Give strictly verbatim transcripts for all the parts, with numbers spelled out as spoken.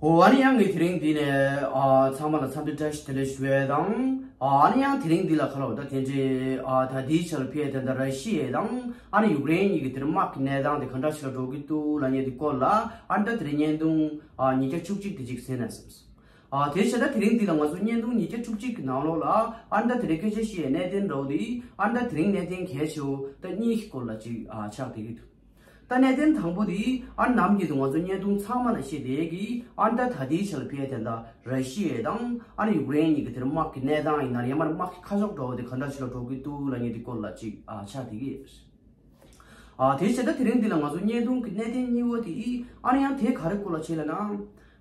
ཨོ་ཨ་ནི་ཡང་ངས་དེ་རིང་འདི་ནས་ཨ་ཚང་མ་ལ་འཚམས་འདྲི་བཀྲ་ཤིས་བདེ་ལེགས་ཞུ་ཡས་དང་། ཨ་ནི་ཡང་དེ་རིང་འདི་ལ་ཁ་ལོ་ད་དེ་འདྲའི་ཨ་ད་ལྟའི་ཆར་ཕེ་དེ་འདྲ་ར་ཤི་ཡ་དང་ཨ་ནི་ཡུཀ་རེན་གཉིས་ཀྱི་དེར་དམག་གི་གནས་སྟངས་དེ་ག་འདྲ་ཞིག་ལ་འགྲོ་གི་འདུག་ལབ་མཁན་དེ་སྐོར་ལ་ཨ་ནི་ད་དེ་རིང་བརྙན་ཐུང་ཨ་ཉིས་བརྒྱ་བཅུ་གཅིག་དེ་ཅིག་གསན་ན་བསམས། ཨ་དེ་བྱས་ད་དེ་རིང་འདི་ལ་ང་ཚོ་བརྙན་ཐུང་ཉིས་བརྒྱ་བཅུ་གཅིག་གི་ནང་ལོགས་ལ་ཨ་ནི་ད་དེ་རིང་སྐད་ཆ་བཤད་ཡས་གནད་དོན་འདྲ་བོ་དེ་ཨ་ནི་ད་དེ་རིང་གནད་དོན་གལ་ཆེ་བོ་ད་གཉིས་ཀྱི་སྐོར་ལ་ཅིག་ཨ་ཆགས་བསྡད་ཀྱི་འདུག་ད་གནད་དོན་དང་པོ་དེ་ཨ་ནི་ནམ་རྒྱུན་དུ་ང་ཚོ་བརྙན་ཐུང་ཚང་མ་ལ་བཤད་བསྡད་ཀྱི་ཨ་ནི་ད་ད་ལྟའི་ཆར་ཕེ་དེ་འདྲ་ར་ཤི་ཡ་དང་ཨ་ནི་ཡུཀ་རེན་གཉིས་ཀྱི་དེར་དམག་གི་གནས་སྟངས་ཡིན་ན་ཡང་མ་དམག་གི་ཁ་ཕྱོགས་འདྲ་བོ་དེ་ག་འདྲ་ཞིག་ལ་འགྲོ་གི་འདུག་ལབ་མཁན་དེ་སྐོར་ལ་ཅིག་ཨ་ཆགས་བསྡད་ཀྱི་ཡོད། ཨ་དེ་བྱས་ད་དེ་རིང་འདི་ལ་ང་ཚོ་བརྙན་ཐུང་གི་གནད་དོན་གཉིས་པ་དེ་ཨ་ནི་ཡང་དེ་ག་རེ་སྐོར་ལ་བྱས་ལབ་ན།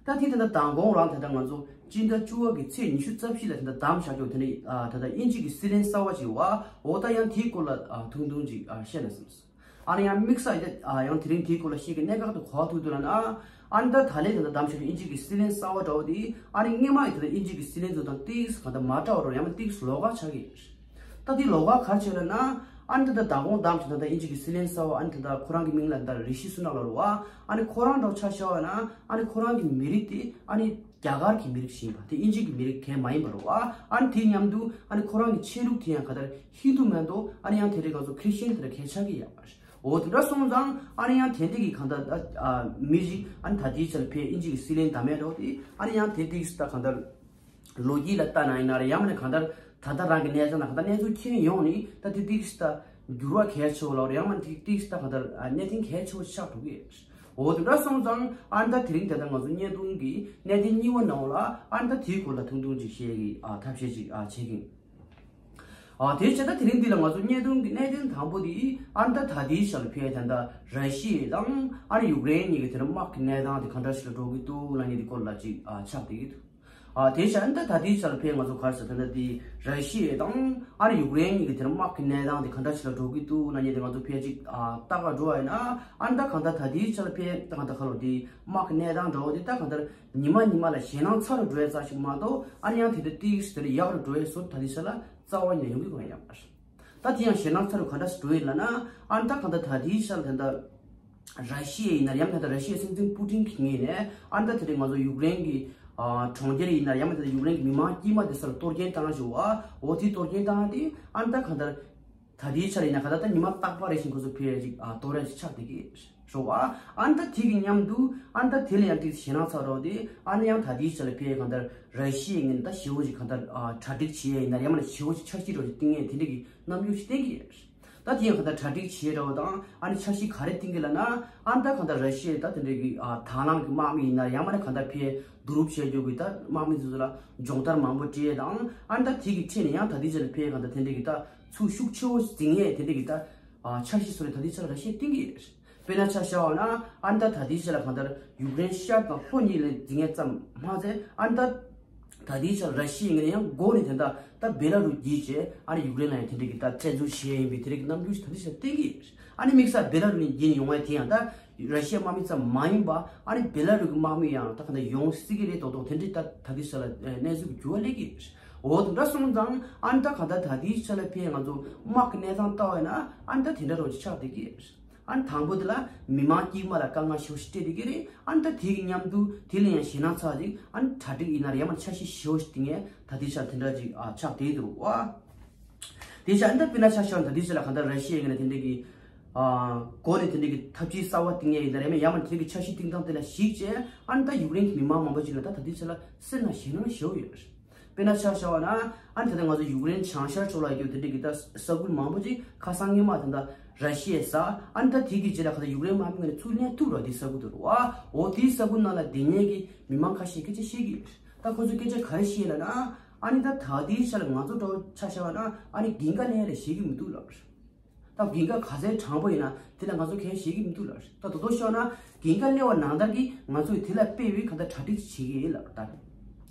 ད་དེ་ད་ལྟ་མདང་དགོང་རང་ད་ལྟ་ང་ཚོ་སྤྱི་ཟླ་བཅུ་པ་གི་ཚེས་ཉི་ཤུ་རྩ་བཞི་ལ་ད་ལྟ་བདམས་བཞག་རྒྱུ་དེ་འདྲ་ཨ་ད་ལྟ་དབྱིན་ཇི་གི་སྲིད་བློན་གསར་པ་ཅིག་ཡོད་པ། འོ་ད་ཡང་དེའི་སྐོར་ལ་ཨ་ཐུང་ཐུང་ཅིག་ཨ་བཤད་ན་བསམས། ཨ་ནི་ཡང་དམིགས་བསལ་ཡ་ཨ་ཡང་དེ་རིང་དེའི་སྐོར་ལ་བཤད་ཀྱི་གནད་འགག་དེ་ག་པར་ཐུག་འདུག་ལབ་ན། ཨ་ནི་ད་ད་ལན་ད་ལྟ་བདམས་བཞག་རྒྱུ་དབྱིན་ཇི་གི་སྲིད་བློན་གསར་པ་འདྲ་བོ་དེ་ཨ་ནི་སྔོན་མ་ཡི་ད་ལྟ་དབྱིན་ཇི་གི་སྲིད་བློན་ཚོ་དང་ཏིག་ཙམ་ག་ད་མ་འདྲ་བ་རོ་ཡང་མ་ཏིག་ཙམ་ལོགས་ཀ་ཆགས་ཀྱི་ཡོད། ད་དེ་ལོགས་ཀ་ག་རེ་བྱས་ལབ་ན། ཨ་ནི་ད་ད་མདང་དགོང་བདམས་བྱས་ད་ལྟ་དབྱིན་ཇི་གི་སྲིད་བློན་གསར་པ་ཨ་ནི་ད་ལྟ་ཁོ་རང་གི་མིང་ལ་ད་རི་ཤི་སུ་ནག་ལབ་རེད་པ། ཨ་ནི་ཁོ་རང་འདྲ་བོ་ཆ་བཞག་པ་ན་ཨ་ནི་ཁོ་རང་གི་མི་རིགས་དེ་ཨ་ནི་རྒྱ་གར་གྱི་མི་རིགས་ཤིག་ཡིན་པ་དེ་དབྱིན་ཇི་གི་མི་རིགས་གང་ཡང་མ་ཡིན་པ་རེད་པ། ཨ་ནི་དེ་མཉམ་དུ་ཨ་ནི་ཁོ་རང་གི་ཆོས་ལུགས་དེ་ཡང་ག་ད་ཧིན་དུ་མ་གཏོགས་ཨ་ནི་ཡང་དེ་འདྲའི་ང་ཚོ་ཁྲི་སི་ཅན་དེ་འདྲ་གང་ཡང་ཆགས་ཀྱི་ཡོད་མ་རེད། འོ་དེ་འདྲ་སོང་ཙང་ཨ་ནི་ཡང་དེ་འདྲ་གི་གང་ལྟར་ཨ་མི་ཞིག་ཨ་ནི་ད་ལྟའི་ཆར་ཕེ་དབྱིན་ཇི་གི་སྲིད་བློན་བདམས་ཡས་འདྲ་བོ་དེ་ཨ་ནི་ཡང་དེ་ཏིག་ཙམ་ད་གང་ལྟར་ལོ་རྒྱུས་ལ་ལྟ་ན་ཡིན་ན་རེད། ཡང་མིན་ན་གང་ལྟར་ད་ལྟ་རང་གི་གནས་སྟངས་ལ་གང་ལྟར་གནས་ཚུལ་མཁྱེན་ཡོང་ནི་ད་དེ་ཏིག་ཙམ་ད་འགྱུར་བ་གལ་ཆེ་བོ་ལ་ཡང་མིན་ན་དེ་ཏིག་ཙམ་ད་གང་ལྟར་གནད་དོན་གལ་ཆེ་བོ་ཆགས་འགྲོ་གི་ཡོད། འོ་དེ་འདྲ་སོང་ཙང་ཨ་ནི་ད་དེ་རིང་ད་ལྟ་ང་ཚོ་བརྙན་ཐུང་གི་གནད་དོན་གཉིས་པ་ནང་ལ་ཨ་ནི་ད་དེའི་སྐོར་ལ་ཐུང་ཐུང་ཅིག་བཤད་ཀྱི་ཨ་ཐབས་ཤེས་ཅིག་ཨ་བྱེད་ཀྱི་ཡིན། ཨ་དེ་བྱས་ད་དེ་རིང་འདི་ལ་ང་ཚོ་བརྙན་ཐུང་གི་གནད་དོན་དང་པོ་དེ་ཨ་ནི་ད་ད་ལྟའི་ཆར་ཕེ་ད་ལྟ་ར་ཤི་ཡ་དང་ཨ་ནི་ཡུཀ་རེན་གཉིས་ཀྱི་དེར་དམག་གི་གནས་སྟངས་དེ་ག་འདྲ་ཞིག་ལ་འགྲོ་གི་འདུག་ལབ་མཁན་དེ་སྐོར་ལ་ཅིག་ཨ་ཆགས་བསྡད་ཀྱི་འདུག་ཨ་དེ་བྱས་ཨ་ནི་ད་ད་ལྟའི་ཆར་ཕེ་ང་ཚོ་ག་རེ་ཟེར་ད་ལྟ་དེ་ར་ཤི་ཡ་དང་ཨ་ནི་ཡུཀ་རེན་གཉིས་ཀྱི་དེར་དམག་གི་གནས་སྟངས་དེ་ག་འདྲ་ཞིག་ལ་འགྲོ་གི་འདུག་ལབ་མཁན་དེ་ང་ཚོ་ཕེ་ཅིག་ཨ་ལྟ་ག་འགྲོ་བ་ཡིན་ན་ཨ་ནི་ད་གང་ལྟར་ད་ལྟའི་ཆར་ཕེ་ད་གང་ལྟར་ཁ་ལོ་དེ་དམག་གི་གནས་སྟངས་འདྲ་བོ་དེ་ད་གང་ལྟར་ཉི་མ་ཉི་མ་ལ་ཞེད་སྣང་ཚ་རུ་འགྲོ་ཡས་ཙམ་ཞིག་མ་གཏོགས་ཨ་ནི་ཡང་དེ་འདྲ་ཏིག་ཙམ་དེ་འདྲ་ཡག་རུ་འགྲོ་ཡས་བཟོ་ད་ལྟའི་ཆར་ལ་རྩ་བ་ཉིད་ནས་ཡོང་གི་མ་ཡོད་པ་རེད། ད་དེ་ཡང་ཞེད་སྣང་ཚ་རུ་ག་འདྲ་ཞིག་འགྲོ་ཡོད་ལབ་ན། ཨ་ནི་ད་གང་ལྟར་ད་ལྟའི་ཆར་ད་ལྟ་ར་ཤི་ཡ་ཡིན་ན་ཡང་ད་ལྟ་ར་ཤི་ཡའི་སྲིད་འཛིན་པུ་ཏིན་གྱི་ངོས་ནས་ཨ་ནི་ད་དེ་རིང་ང་ཚོ་ཡུཀ་རེན་གྱི་ཨ་གྲོང་ཁྱེར་ཡིན་ན་ཡང་ད་ལྟ་ཡུཀ་རེན་གྱི་མི་མང་དཀྱུས་མ་དེ་ཚོ་ལ་གཏོར་སྐྱོན་བཏང་བཞིན་པ། འོ་དེ་གཏོར་སྐྱོན་བཏང་དེ་ཨ་ནི་ད་གང་ལྟར་ད་ལྟའི་ཆར་ཡིན་ན་གང་ལྟར་ད་ཉི་མ་རྟག་པ་རེ་བཞིན་ཁོ་ཚོ་ཕེ་ཅིག་ཨ་གཏོར་ཡ་ཅིག་ཆགས་བསྡད་ཀྱི་རེད་པ། ཨ་ནི་ད་དེ་གི་མཉམ་དུ་ཨ་ནི་ད་དེ་ལ་ཡང་ཏིག་ཞེད་སྣང་ཚ་རུ་དེ་ཨ་ནི་ཡང་ད་ལྟའི་ཆར་ལ་ཕེ་གང་ལྟར་ར་ཤི་ཡའི་ངོས་ནས་ད་ཞེ་པོ་ཅིག་གང་ལྟར་ཨ་གྲ་སྒྲིག་བྱེད་ཡ་ཡིན་ན་ཡང་མིན་ན་ཞེ་པོ་ཅིག་འཆར་གཞི་འདྲ་བོ་ཅིག་བཏིང་ཡས་དེ་འདྲ་གི་རྣམ་འགྱུར་ཞིག་བསྟན་གྱི་ཡོད། ད་དེ་ཡང་གང་ལྟར་གྲ་སྒྲིག་བྱེད་འདྲ་བོ་དང་ཨ་ནི་འཆར་གཞི་ག་རེ་བཏིང་གི་ལབ་ན། ཨ་ནི་ད་གང་ལྟར་ར་ཤི་ཡ་ད་དེ་འདྲ་གི་ཨ་དང་བླངས་ཀྱི་དམག་མི་ཡིན་ན་ཡང་མིན་ན་གང་ལྟར་ཕེ་བསྡུ་རུབ་བྱེད་རྒྱུ་གི་ད་དམག་མི་ཚོ་ལ་སྦྱོང་བརྡར་མང་པོ་སྤྲད་དང་། ཨ་ནི་ད་དེ་གི་ཁྲོད་ནས་ཡང་ད་ལྟའི་ཆར་ལ་ཕེ་གང་ལྟར་དེ་འདྲ་གི་ད་ཚུར་ཤུགས་ཆེ་བོ་འཛིང་ཡས་དེ་འདྲ་གི་ད་ཨ་འཆར་གཞི་བཟོ་ནས་ད་ལྟའི་ཆར་ལ་ར་ཤི་ཡས་བཏིང་གི་ཡོད། དཔེར་ན་ཆ་བཞག་པ་ན་ཨ་ནི་ད་ད་ལྟའི་ཆར་ལ་གང་ལྟར་ཡུཀ་རེན་ཤར་དང་ལྷོ་གཉིས་ལ་འཛིང་ཡས་ཙམ་མ་ཟད། ཨ་ནི་ད་ད་ལྟའི་ཆར་ར་ཤི་ཡའི་ངོས་ནས་ཡང་འགོ་ནས་དེ་འདྲ་ད་བེ་ལ་རུ་བརྒྱུད་བྱས་ཨ་ནི་ཡུཀ་རེན་ལ་ཡང་དེ་འདྲ་གི་ད་བཙན་འཛུལ་བྱས་ཡིན་པའི་དེ་རིགས་རྣམ་འགྱུར་ཞིག་ད་ལྟའི་ཆར་བསྟན་གྱི་ཡོད། ཨ་ནི་དམིགས་བསལ་བེ་ལ་རུ་ནས་བརྒྱུད་ནས་ཡོང་བ་དེ་ཡང་ད་ར་ཤི་ཡའི་དམག་མི་ཙམ་མ་ཡིན་པ་ཨ་ནི་བེ་ལ་རུ་གི་དམག་མི་ཡང་ད་གང་ལྟར་ཡོང་སྲིད་ཀྱི་རེད་མདོག་མདོག་དེ་འདྲའི་ད་ད་ལྟའི་ཆར་ལ་གནས་ཚུལ་གྱི་འགྱུར་བ་སླེབས་ཀྱི་ཡོད། འོ་དེ་འདྲ་སོང་ཙང་ཨ་ནི་ད་གང་ལྟར་ད་ལྟའི་ཆར་ལ་ཕེ་ང་ཚོ་དམག་གི་གནས་སྟངས་ལྟ་བ་ཡིན་ན་ཨ་ནི་ད་དེ་འདྲ་རུ་ཆགས་བསྡད་ཀྱི་ཡོད། ཨ་ནི་དང་པོ་དེ་ལ་མི་མང་དཀྱུས་མ་ལ་དཀའ་ངལ་ཞེ་པོ་ཞིག་སྤྲད་བསྡད་ཀྱི་རེད། ཨ་ནི་ད་དེ་གི་མཉམ་དུ་དེ་ལ་ཡང་ཞེད་སྣང་ཚ་ཅིག་ཨ་ནི་གྲ་སྒྲིག་ཡིན་ན་རེད་ཡང་མིན་ན་འཆར་གཞི་ཞེ་པོ་ཞིག་བཏིང་ཡས་ད་ལྟའི་ཆར་དེ་འདྲ་ཅིག་ཨ་ཆགས་བསྡད་འདུག་བ། དེ་བཞིན་ཨ་ནི་ད་དཔེར་ན་ཆ་བཞག་ན་ད་ལྟའི་ཆར་ལ་གང་ལྟར་ར་ཤི་ཡའི་ངོས་ནས་དེ་འདྲ་གི་ཨ་འགོ་ནས་དེ་འདྲ་གི་ཐབས་ཇུས་གསར་པ་བཏིང་ཡས་ཡིན་ན་རེད་མིན་ཡང་མིན་ན་དེ་འདྲ་གི་འཆར་གཞི་བཏིང་སྟངས་དེ་ལ་གཞིགས་བྱས་ཨ་ནི་ད་ཡུཀ་རེན་གྱི་མི་མང་མང་པོ་ཅིག་ལ་ད་ད་ལྟའི་ཆར་ལ་སེམས་ནང་ཞེད་སྣང་ཞེ་པོ་ཡོད་རེད། དཔེར་ན་ཆ་བཞག་པ་ན་ཨ་ནི་ད་ལྟ་ང་ཚོ་ཡུཀ་རེན་བྱང་ཤར་ཕྱོགས་ལ་ཡོད་དེ་འདྲ་གི་ད་ས་ཁུལ་མང་པོ་ཅིག་ཁ་སང་སྔོན་མ་དེ་འདྲ་ར་ཤི་ཡའི་ས་ཨ་ནི་ད་དེ་གི་རྗེས་ལ་ག་ད་ཡུཀ་རེན་དམག་མི་ངོས་ནས་ཚུར་ལེན་ཐུབ་ར་དེ་ས་ཁུལ་དུ་རུ་བ། འོ་དེའི་ས་ཁུལ་ནང་ལ་སྡོད་མཁན་གྱི་མི་མང་ཁ་ཤས་སྐད་ཆ་བཤད་ཀྱི་ཡོད། ད་ཁོ་ཚོས་སྐད་ཆ་ག་རེ་བཤད་ལབ་ན། ཨ་ནི་ད་ད་ལྟའི་ཆར་ང་ཚོ་འདྲ་བོ་ཆ་བཞག་པ་ན་ཨ་ནི་འགན་ཁག་ལེན་ཡ་ལ་བཞེས་ཀྱི་མི་འདུག་ལབ། ད་འགན་ཁག་ག་ཚད་དྲང་པོ་ཡིན་ན་དེ་ལ་ང་ཚོ་གང་ཡང་བཞེས་ཀྱི་མི་འདུག་ལབ། ད་དོ་དོ་ཤོད་ན་འགན་ཁག་སླེབས་པ་ནང་ལྟར་གྱི་ང་ཚོས་དེ་ལ་དཔེ་བའི་ག་ད་གྲ་སྒྲིག་བྱེད་ཀྱི་ཡིན་ལབ་ད།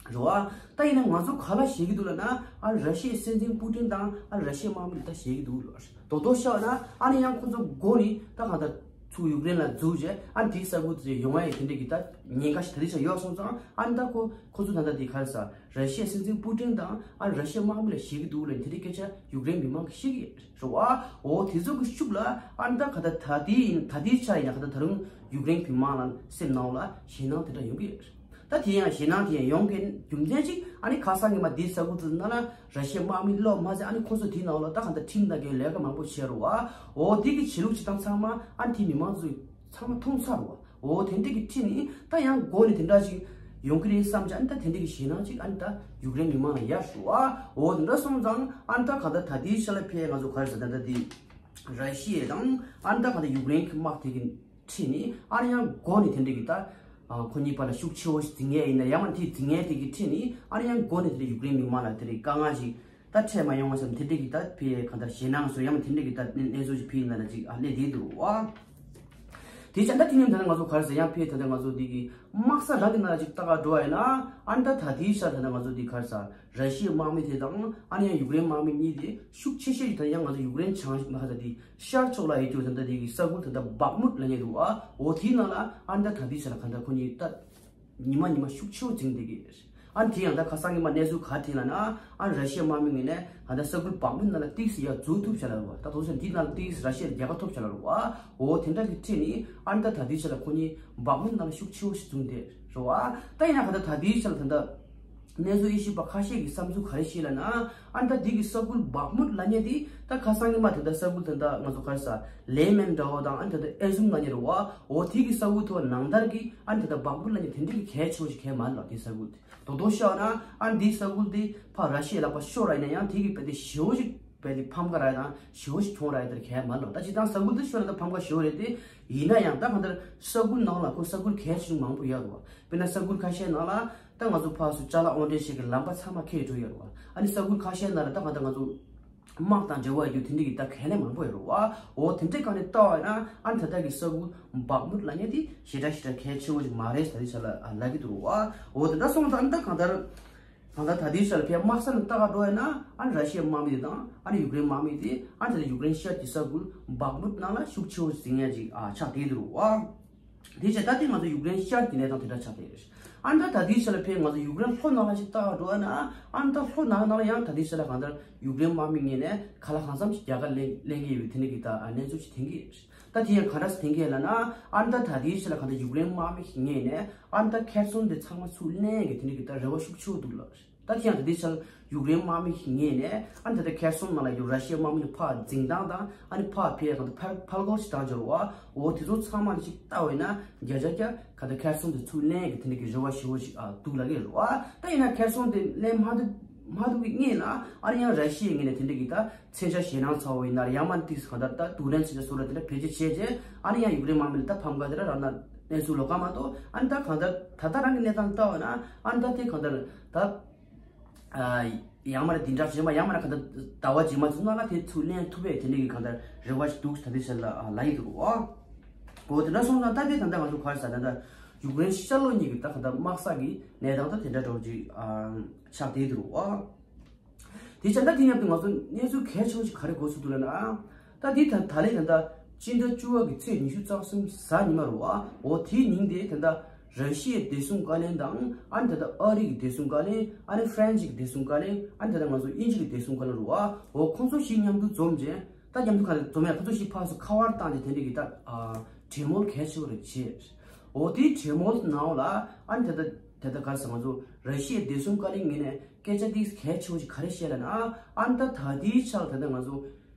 རེད་བ། ད་ཡིན་ན་ང་ཚོ་ག་ལ་བཞེས་ཀྱི་འདུག་ལབ་ན་ཨ་ར་ཤི་ཡའི་སྲིད་འཛིན་པུ་ཏིན་དང་ཨ་ར་ཤི་ཡའི་དམག་མི་ལ་ད་བཞེས་ཀྱི་འདུག་ལབ། དོ་དོ་ཤོད་ན་ཨ་ནི་ཡང་ཁོ་ཚོ་མགོ་ནས་ད་ག་ད་ཚུར་ཡུཀ་རེན་ལ་འཛུལ་རྗེས་ཨ་ནི་དེའི་ས་ཁུལ་དེ་ཡོང་ཡ་ཡི་དེ་འདྲ་གི་ད་ཉེན་ཁ་ཞིག་ད་ལྟའི་ཆར་ཡོད་སོང་ཙང་ཨ་ནི་ད་ཁོ་ཁོ་ཚོ་ད་ལྟ་དེ་ག་རེ་ཟ། ར་ཤི་ཡའི་སྲིད་འཛིན་པུ་ཏིན་དང་ཨ་ར་ཤི་ཡའི་དམག་མི་ལ་བཞེས་ཀྱི་འདུག་ལབ་དེ་འདྲའི་སྐད་ཆ་ཡུཀ་རེན་མི་མང་གིས་བཤད་ཀྱི་རེད་བ། འོ་དེ་ཚོ་གི་ཤུགས་ལ་ཨ་ནི་ད་ག་ད་ད་ལྟའི་ཡིན་ད་ལྟའི་ཆ་ཡིན་ན་ག་ད་ད་རུང་ཡུཀ་རེན་མི་མང་ལ་སེམས་ནང་ལ་ཞེད་སྣང་དེ་འདྲ་ཡོང་གི་ཡོད། ད་དེ་ཡང་ཞེད་སྣང་དེ་ཡང་ཡོང་གི་རྒྱུ་མཚན་ཅིག་ཨ་ནི་ཁ་སང་གི་མ་འདི་ས་ཁུལ་དུ་ན་ལ་ར་ཤི་ཡའི་དམག་མི་སླེབས་མ་ཟད། ཨ་ནི་ཁོང་ཚོ་དེའི་ནང་ལ་ད་གང་ལྟར་ཁྲིམས་དང་འགལ་ལས་ཀ་མང་པོ་བྱས་རེད་བ། འོ་དེ་གི་བྱེད་ལུགས་བྱེད་སྟངས་ཚང་མ་ཨ་ནི་དེ་མི་མང་ཚོས་ཚང་མ་མཐོང་ཚར་རེད་བ། འོ་དེ་འདྲ་གི་ཁྲིད་ནི་ད་ཡང་མགོ་ནས་དེ་འདྲ་ཞིག་ཡོང་གི་རེད་བསམ་བྱས། ཨ་ནི་ད་དེ་འདྲ་གི་ཞེད་སྣང་ཅིག་ཨ་ནི་ད་ཡུཀ་རེན་མི་མང་ལ་ཡར་ཞུ་བ། འོ་དེ་འདྲ་སོང་ཙང་ཨ་ནི་ད་གང་ལྟར་ད་དེའི་ཤ་ལ་ཕེ་ང་ཚོ་ག་རེ་ཟེར་ད་ད་དེ་ར་ཤི་ཡ་དང་ཨ་ནི་ད་གང་ལྟར་ཡུཀ་རེན་གི་དམག་དེ་གི་ཁྲིད་ནི་ཨ་ནི་ཡང་མགོ་ནས་དེ་འདྲ་གི་ད་ཁོ་གཉིས་བར་ལ་ཤུགས་ཆེ་བོ་ཞིག་འཛིང་ཡས་ཡིན་ན་ཡང་མ་དེ་འཛིང་ཡས་དེ་གི་ཁྲིད་ནི་ཨ་ནི་ཡང་མགོ་ནས་དེ་འདྲ་ཡུཀ་རེན་མི་མང་ལ་དེ་འདྲ་དཀའ་ངལ་ཞིག་ད་འཕྲད་མ་ཡོང་བ་བསམ་དེ་འདྲ་གི་ད་ཕི་གང་ལྟར་ཞེད་སྣང་བཟོ་ཡང་དེ་འདྲ་གི་ད་གནས་ཚུལ་ཞིག་ཕི་ཡིན་ན་ཅིག་ཨ་གནས་དེ་འདུག་བ། དེ་བྱས་ད་དེ་ནས་ད་ང་ཚོ་ག་རེ་ཟེར་ཡང་ཕི་ད་ང་ཚོ་འདི་གི་དམག་ས་རང་གི་ནང་ཅིག་ལྟ་ག་འགྲོ་བ་ཡིན་ན་ཨ་ནི་ད་ད་དེའི་ཤར་ད་ང་ཚོ་འདི་ག་རེ་ཟེར་ར་ཤི་ཡའི་དམག་མི་དེ་དང་ཨ་ནི་ཡང་ཡུཀ་རེན་དམག་མི་གཉིས་དེ་ཤུགས་ཆེ་ཤོས་ཀྱི་ད་ཡང་ང་ཚོ་ཡུཀ་རེན་བྱང་མ་ཁ་ད་དེ་ཤར་ཕྱོགས་ལ་ཡོད་རྒྱུ་ད་ད་དེ་གི་ས་ཁུལ་ད་ད་བག་མུད་ལ་ཉེ་འདུག་བ། འོ་དེའི་ནང་ལ་ཨ་ནི་ད་ད་དེའི་ཤར་ལ་ག་ད་ཁོ་གཉིས་ད། ཉི་མ་ཉི་མ་ཤུགས་ཆེ་བོ་འཛིང་བསྡད་ཀྱི་རེད། ཨ་ནི་དེ་ཡང་ད་ཁ་སང་ཉི་མ་གནས་ཚུལ་ག་དེ་ལ་ན་ཨ་ནི་ར་ཤི་ཡ་དམག་མི་ངོས་ནས་ད་ལྟ་ས་ཁུལ་བག་མེད་ནང་ལ་ཏིག་སི་ཡར་འཛུལ་ཐུབ་བྱ་ལ་རུ་བ། ད་དུང་ས་འདི་ནང་ལ་ཏིག་སི་ར་ཤི་ཡ་རྒྱལ་ཁ་ཐོབ་བྱ་ལ་རུ་བ། འོ་དེ་འདྲ་གི་ཁྲིད་ནི་ཨ་ནི་ད་ད་དེའི་ཆ་ལ་ཁོ་གཉིས་བག་མེད་ནང་ལ་ཤུགས་ཆེ་བོ་ཞིག་འཛུལ་བསྡད་རུ་བ། ད་ཡིན་ན་ག་ད་ད་དེའི་ཆ་ལ་ད་ལྟ་གནས་ཚུལ་དབྱེ་ཞིབ་པ་ཁ་ཤས་ཀྱི་བསམ་ཚུལ་ག་རེ་བཤད་ལ་ན། ཨ་ནི་ད་འདི་གི་ས་ཁུལ་བག་མུད་ལ་ཉེ་དེ་ད་ཁ་སང་གི་མ་དེ་ད་ས་ཁུལ་དེ་ད་ང་ཚོ་ག་རེ་ཟ་ལེ་མན་འདྲ་བོ་དང་ཨ་ནི་ད་ད་ཨེ་ཟུམ་ལ་ཉེ་རུ་བ། འོ་དེ་གི་ས་ཁུལ་ཐོག་ནང་ལྟར་གི་ཨ་ནི་ད་ད་བག་མུད་ལ་ཉེ་དེ་འདྲ་གི་གལ་ཆེ་བོ་ཞིག་གལ་མ་ལོ། དེ་ས་ཁུལ་དེ་དོ་དོ་ཤོར་ན་ཨ་ནི་འདི་ས་ཁུལ་དེ་ཕ་ར་ཤི་ཡའི་ལག་པ་ཤོར་ར་ཡིན་ན་ཡང་དེ་གི་དཔེ་དེ་ཞེ་བོ་ཞིག་དཔེ་དེ་ཕམ་ཁ་ར་ཡ་དང་ཞེ་བོ་ཞིག་གྱོང་ར་ཡ་དེ་གལ་མ་ལོ། ད་ཅི་ད་ས་ཁུལ་དེ་ཤོར་ན་ད་ཕམ་ཁ་ཞེ་བོ་རེད་དེ། ཡིན་ན་ཡང་ད་གང་ལྟར་ས་ཁུལ་ནང་ལ་ཁོ་ས་ཁུལ་གལ་ཆེ་ཆུང་མང་པོ་ཡོད་རུ་བ། དཔེར་ན་ས་ཁུལ་ཁ་ཤས་ནང་ལ་ད་ང་ཚོ་ཕར་ཚུར་ཅ་ལག་དབོར་འདྲེན་བྱེད་ཀྱི་ལམ་པ་ཚང་མ་ཁེལ་འགྲོ་ཡོད་རེད་བ། ཨ་ནི་ས་ཁུལ་ཁ་ཤས་ནང་ལ་ད་གང་ལྟར་ང་ཚོ་དམག་དང་འབྲེལ་བ་ཡོད་རྒྱུ་དེ་འདྲ་གི་ད་གལ་ལས་མང་པོ་ཡོད་རེད་བ། འོ་དེ་འདྲའི་སྒང་ནས་ལྟ་བ་ཡིན་ན་ཨ་ནི་ད་ལྟ་གི་ས་ཁུལ་བག་མུད་ལ་ཉེ་དེ་ཞེ་དྲག་ཞེ་དྲག་གལ་ཆེ་བོ་ཞིག་མ་རེད་ཟེར་དེ་ཆ་ལ་ལབ་ཀྱི་འདུག་རེད་བ། འོ་དེ་འདྲ་སོང་ཙང་ཨ་ནི་ད་གང་ལྟར་གང་ལྟར་ད་ལྟའི་ཆ་ལ་ཕའི་དམག་ས་ནས་ལྟ་ག་འགྲོ་ཡིན་ན་ཨ་ནི་ར་ཤི་ཡའི་དམག་མི་དེ་དང་ཨ་ནི་ཡུཀ་རེན་དམག་མི་དེ་ཨ་ནི་ད་ལྟ་ཡུཀ་རེན་ཤར་གྱི་ས་ཁུལ་བག་མུད་ནང་ལ་ཤུགས་ཆེ་བོ་ཞིག་འཛིང་ཡ་ཅིག་ཨ་ཆགས་བསྡད་འདུག་རེད་བ། དེ་བྱས་ད་ལྟའི་ང་ཚོ་ཡུཀ་རེན་ཤར་གྱི་གནས་སྟངས་དེ་འདྲ་ཆགས་བསྡད་རེད། ཨ་ནི་ད་ད་ལྟའི་ཆ་ལ་ཕའི་ང་ཚོ་ཡུཀ་རེན་ལྷོ་ནང་ལ་ཞིག་ལྟ་ག་འགྲོ་ཡ་ན་ཨ་ནི་ད་ལྷོ་ནང་ནང་ལ་ཡང་ད་ལྟའི་ཆ་ལ་གང་ལྟར་ཡུཀ་རེན་དམག་མི་ངོས་ནས་ག་ལ་གང་འཚམ་ཞིག་རྒྱལ་ཁ་ལེན་ལེན་གྱི་ཡོད་པའི་དེ་འདྲ་གི་ད་གནས་ཚུལ་ཞིག་ཐོན་གྱི་ཡོད་རེད། ད་དེ་ཡང་ག་འདྲ་སེ་ཐོན་གྱི་ཡོད་ལབ་ན་ཨ་ནི་ད་ད་ལྟའི་ཆ་ལ་གང་ལྟར་ཡུཀ་རེན་དམག་མི་ཞིག་ངོས་ནས་ཨ་ནི་ད་ཁེར་སོན་དེ་ཚང་མ་ཚུར་ལེན་གྱི་དེ་འདྲ་གི་ད་རེ་བ་ཤུགས་ཆེ་བོ་འདུག་ལབ་རེད། ད་དེ་ཡང་ད་ལྟའི་ཆར་ཡུཀ་རེན་དམག་མི་ཞིག་ངོས་ནས་ཨ་ནི་ད་ལྟ་ཁེར་སོན་ནང་ལ་ཡོད་ར་ཤི་ཡའི་དམག་མི་ནས་ཕར་འཛིང་སྟངས་དང་ཨ་ནི་ཕར་ཕེ་གང་ལྟར་ཕར་ཕར་རྒོལ་ཞིག་བཏང་བྱས་རེད་བ། འོ་དེ་ཚོ་ཚང་མ་ལ་ཅིག་ལྟ་བས་ན་བརྒྱ་ཆ་བརྒྱ་གང་ལྟར་ཁེར་སོན་དེ་ཚུར་ལེན་གྱི་དེ་འདྲ་གི་རེ་བ་ཞེ་བོ་ཞིག་ཨ་འདུག་ལབ་ཀྱི་རེད་བ། ད་ཡིན་ན་ཁེར་སོན་དེ་ལེན་མ་ཐུབ་མ་ཐུབ་ཀྱི་སྔོན་ལ་ཨ་ནི་ཡང་ར་ཤི་ཡའི་ངོས་ནས་དེ་འདྲ་གི་ད་མཚོན་ཆ་ཞེད་སྣང་ཚ་བོ་ཡིན་ན་ར་ཡང་མ་ཏིག་གང་ལྟར་ད་རྡུང་ལེན་མཚོན་ཆ་བཟོ་ར་དེ་འདྲ་བེད་སྤྱོད་བྱས་རྗེས་ཨ་ནི་ཡང་ཡུཀ་རེན་དམག་མི་ལ་ད་ཕམ་ཁ་དེ་འདྲ་རག་ན་གནས་ཚུལ་ལོགས་ཀ་མ་གཏོགས་ཨ་ནི་ད་གང་ལྟར་ད་ལྟ་རང་གི་གནས་སྟངས་ལྟ་བ་ན་ཨ་ནི་ད་དེ་གང་ལྟར་ད། ཡང་མ་ར་འདི་འདྲ་རྗེས་མ་ཡང་མ་ར་ག་ད་ཟླ་བ་རྗེས་མ་ཚུ་ནང་ལ་དེ་ཚུར་ལེན་ཐུབ་པའི་དེ་འདྲ་གི་གང་ལྟར་རེ་བ་ཞིག་འདུག་ད་དེ་ཟེར་ལ་ལ་ཡི་འདུག་ཨོ། འོ་དེ་འདྲ་སོང་ཙང་ད་དེ་ད་ལྟ་ང་ཚོ་ག་རེ་ཟ་ད་ད་ཡུཀ་རེན་ཤར་ལྷོ་གཉིས་ཀྱི་ད་ག་ད་དམག་ས་གི་གནས་སྟངས་ད་དེ་འདྲ་འགྲོ་ཅིག་ཆགས་བསྡད་འདུག་ཨོ། དེ་བྱས་ད་དེ་མཉམ་དུ་ང་ཚོ་གནས་ཚུལ་གལ་ཆེན་པོ་ཞིག་ག་རེ་གོ་ཚུལ་འདུག་ལབ་ན། ད་དེ་ད་ད་ལན་ད་ལྟ་སྤྱི་ཟླ་བཅུ་པ་གི་ཚེས་ཉི་ཤུ་རྩ་གསུམ་གཟའ་ཉི་མ་རུ་བ། འོ་དེའི་ཉིན་དེ་ད་ལྟ་ར་ཤི་ཡའི་བདེ་སྲུང་བཀའ་བློན་དང་ཨ་ནི་ད་ལྟ་ཨ་རི་གི་བདེ་སྲུང་བཀའ་བློན། ཨ་ནི་ཧྥ་རན་སི་གི་བདེ་སྲུང་བཀའ་བློན། ཨ་ནི་ད་ལྟ་ང་ཚོ་དབྱིན་ཇི་གི་བདེ་སྲུང་བཀའ་བློན་རུ་བ། འོ་ཁོང་ཚོ་བཞི་མཉམ་དུ་འཛོམས་རྗེས་ད་མཉམ་དུ་ག་ལ་འཛོམས་ཡ་ཁོང་ཚོ་བཞི་ཕར་ཚུར་ཁ་པར་བཏང་རྗེས་དེ་འདྲ་གི་ད་གྲོས་མོལ་གལ་ཆེ་བོ་རེ་བྱས། འོ་དེའི་གྲོས་མོལ་ནང་ལ་ཨ་ནི་ད་ལྟ་ད་ལྟ་ག་རེ་ཟེར་ང་ཚོ་ར་ཤི་ཡའི་བདེ་སྲུང་བཀའ་བློན་ངོས་ནས་སྐད་ཆ་ཏིག་གལ་ཆེ་བོ་ཞིག་ག་རེ་བཤད་ལབ་ན། ཨ་ནི་ད་ད་ལྟའི་ཆར་ད་ལྟ་ང་ཚོ་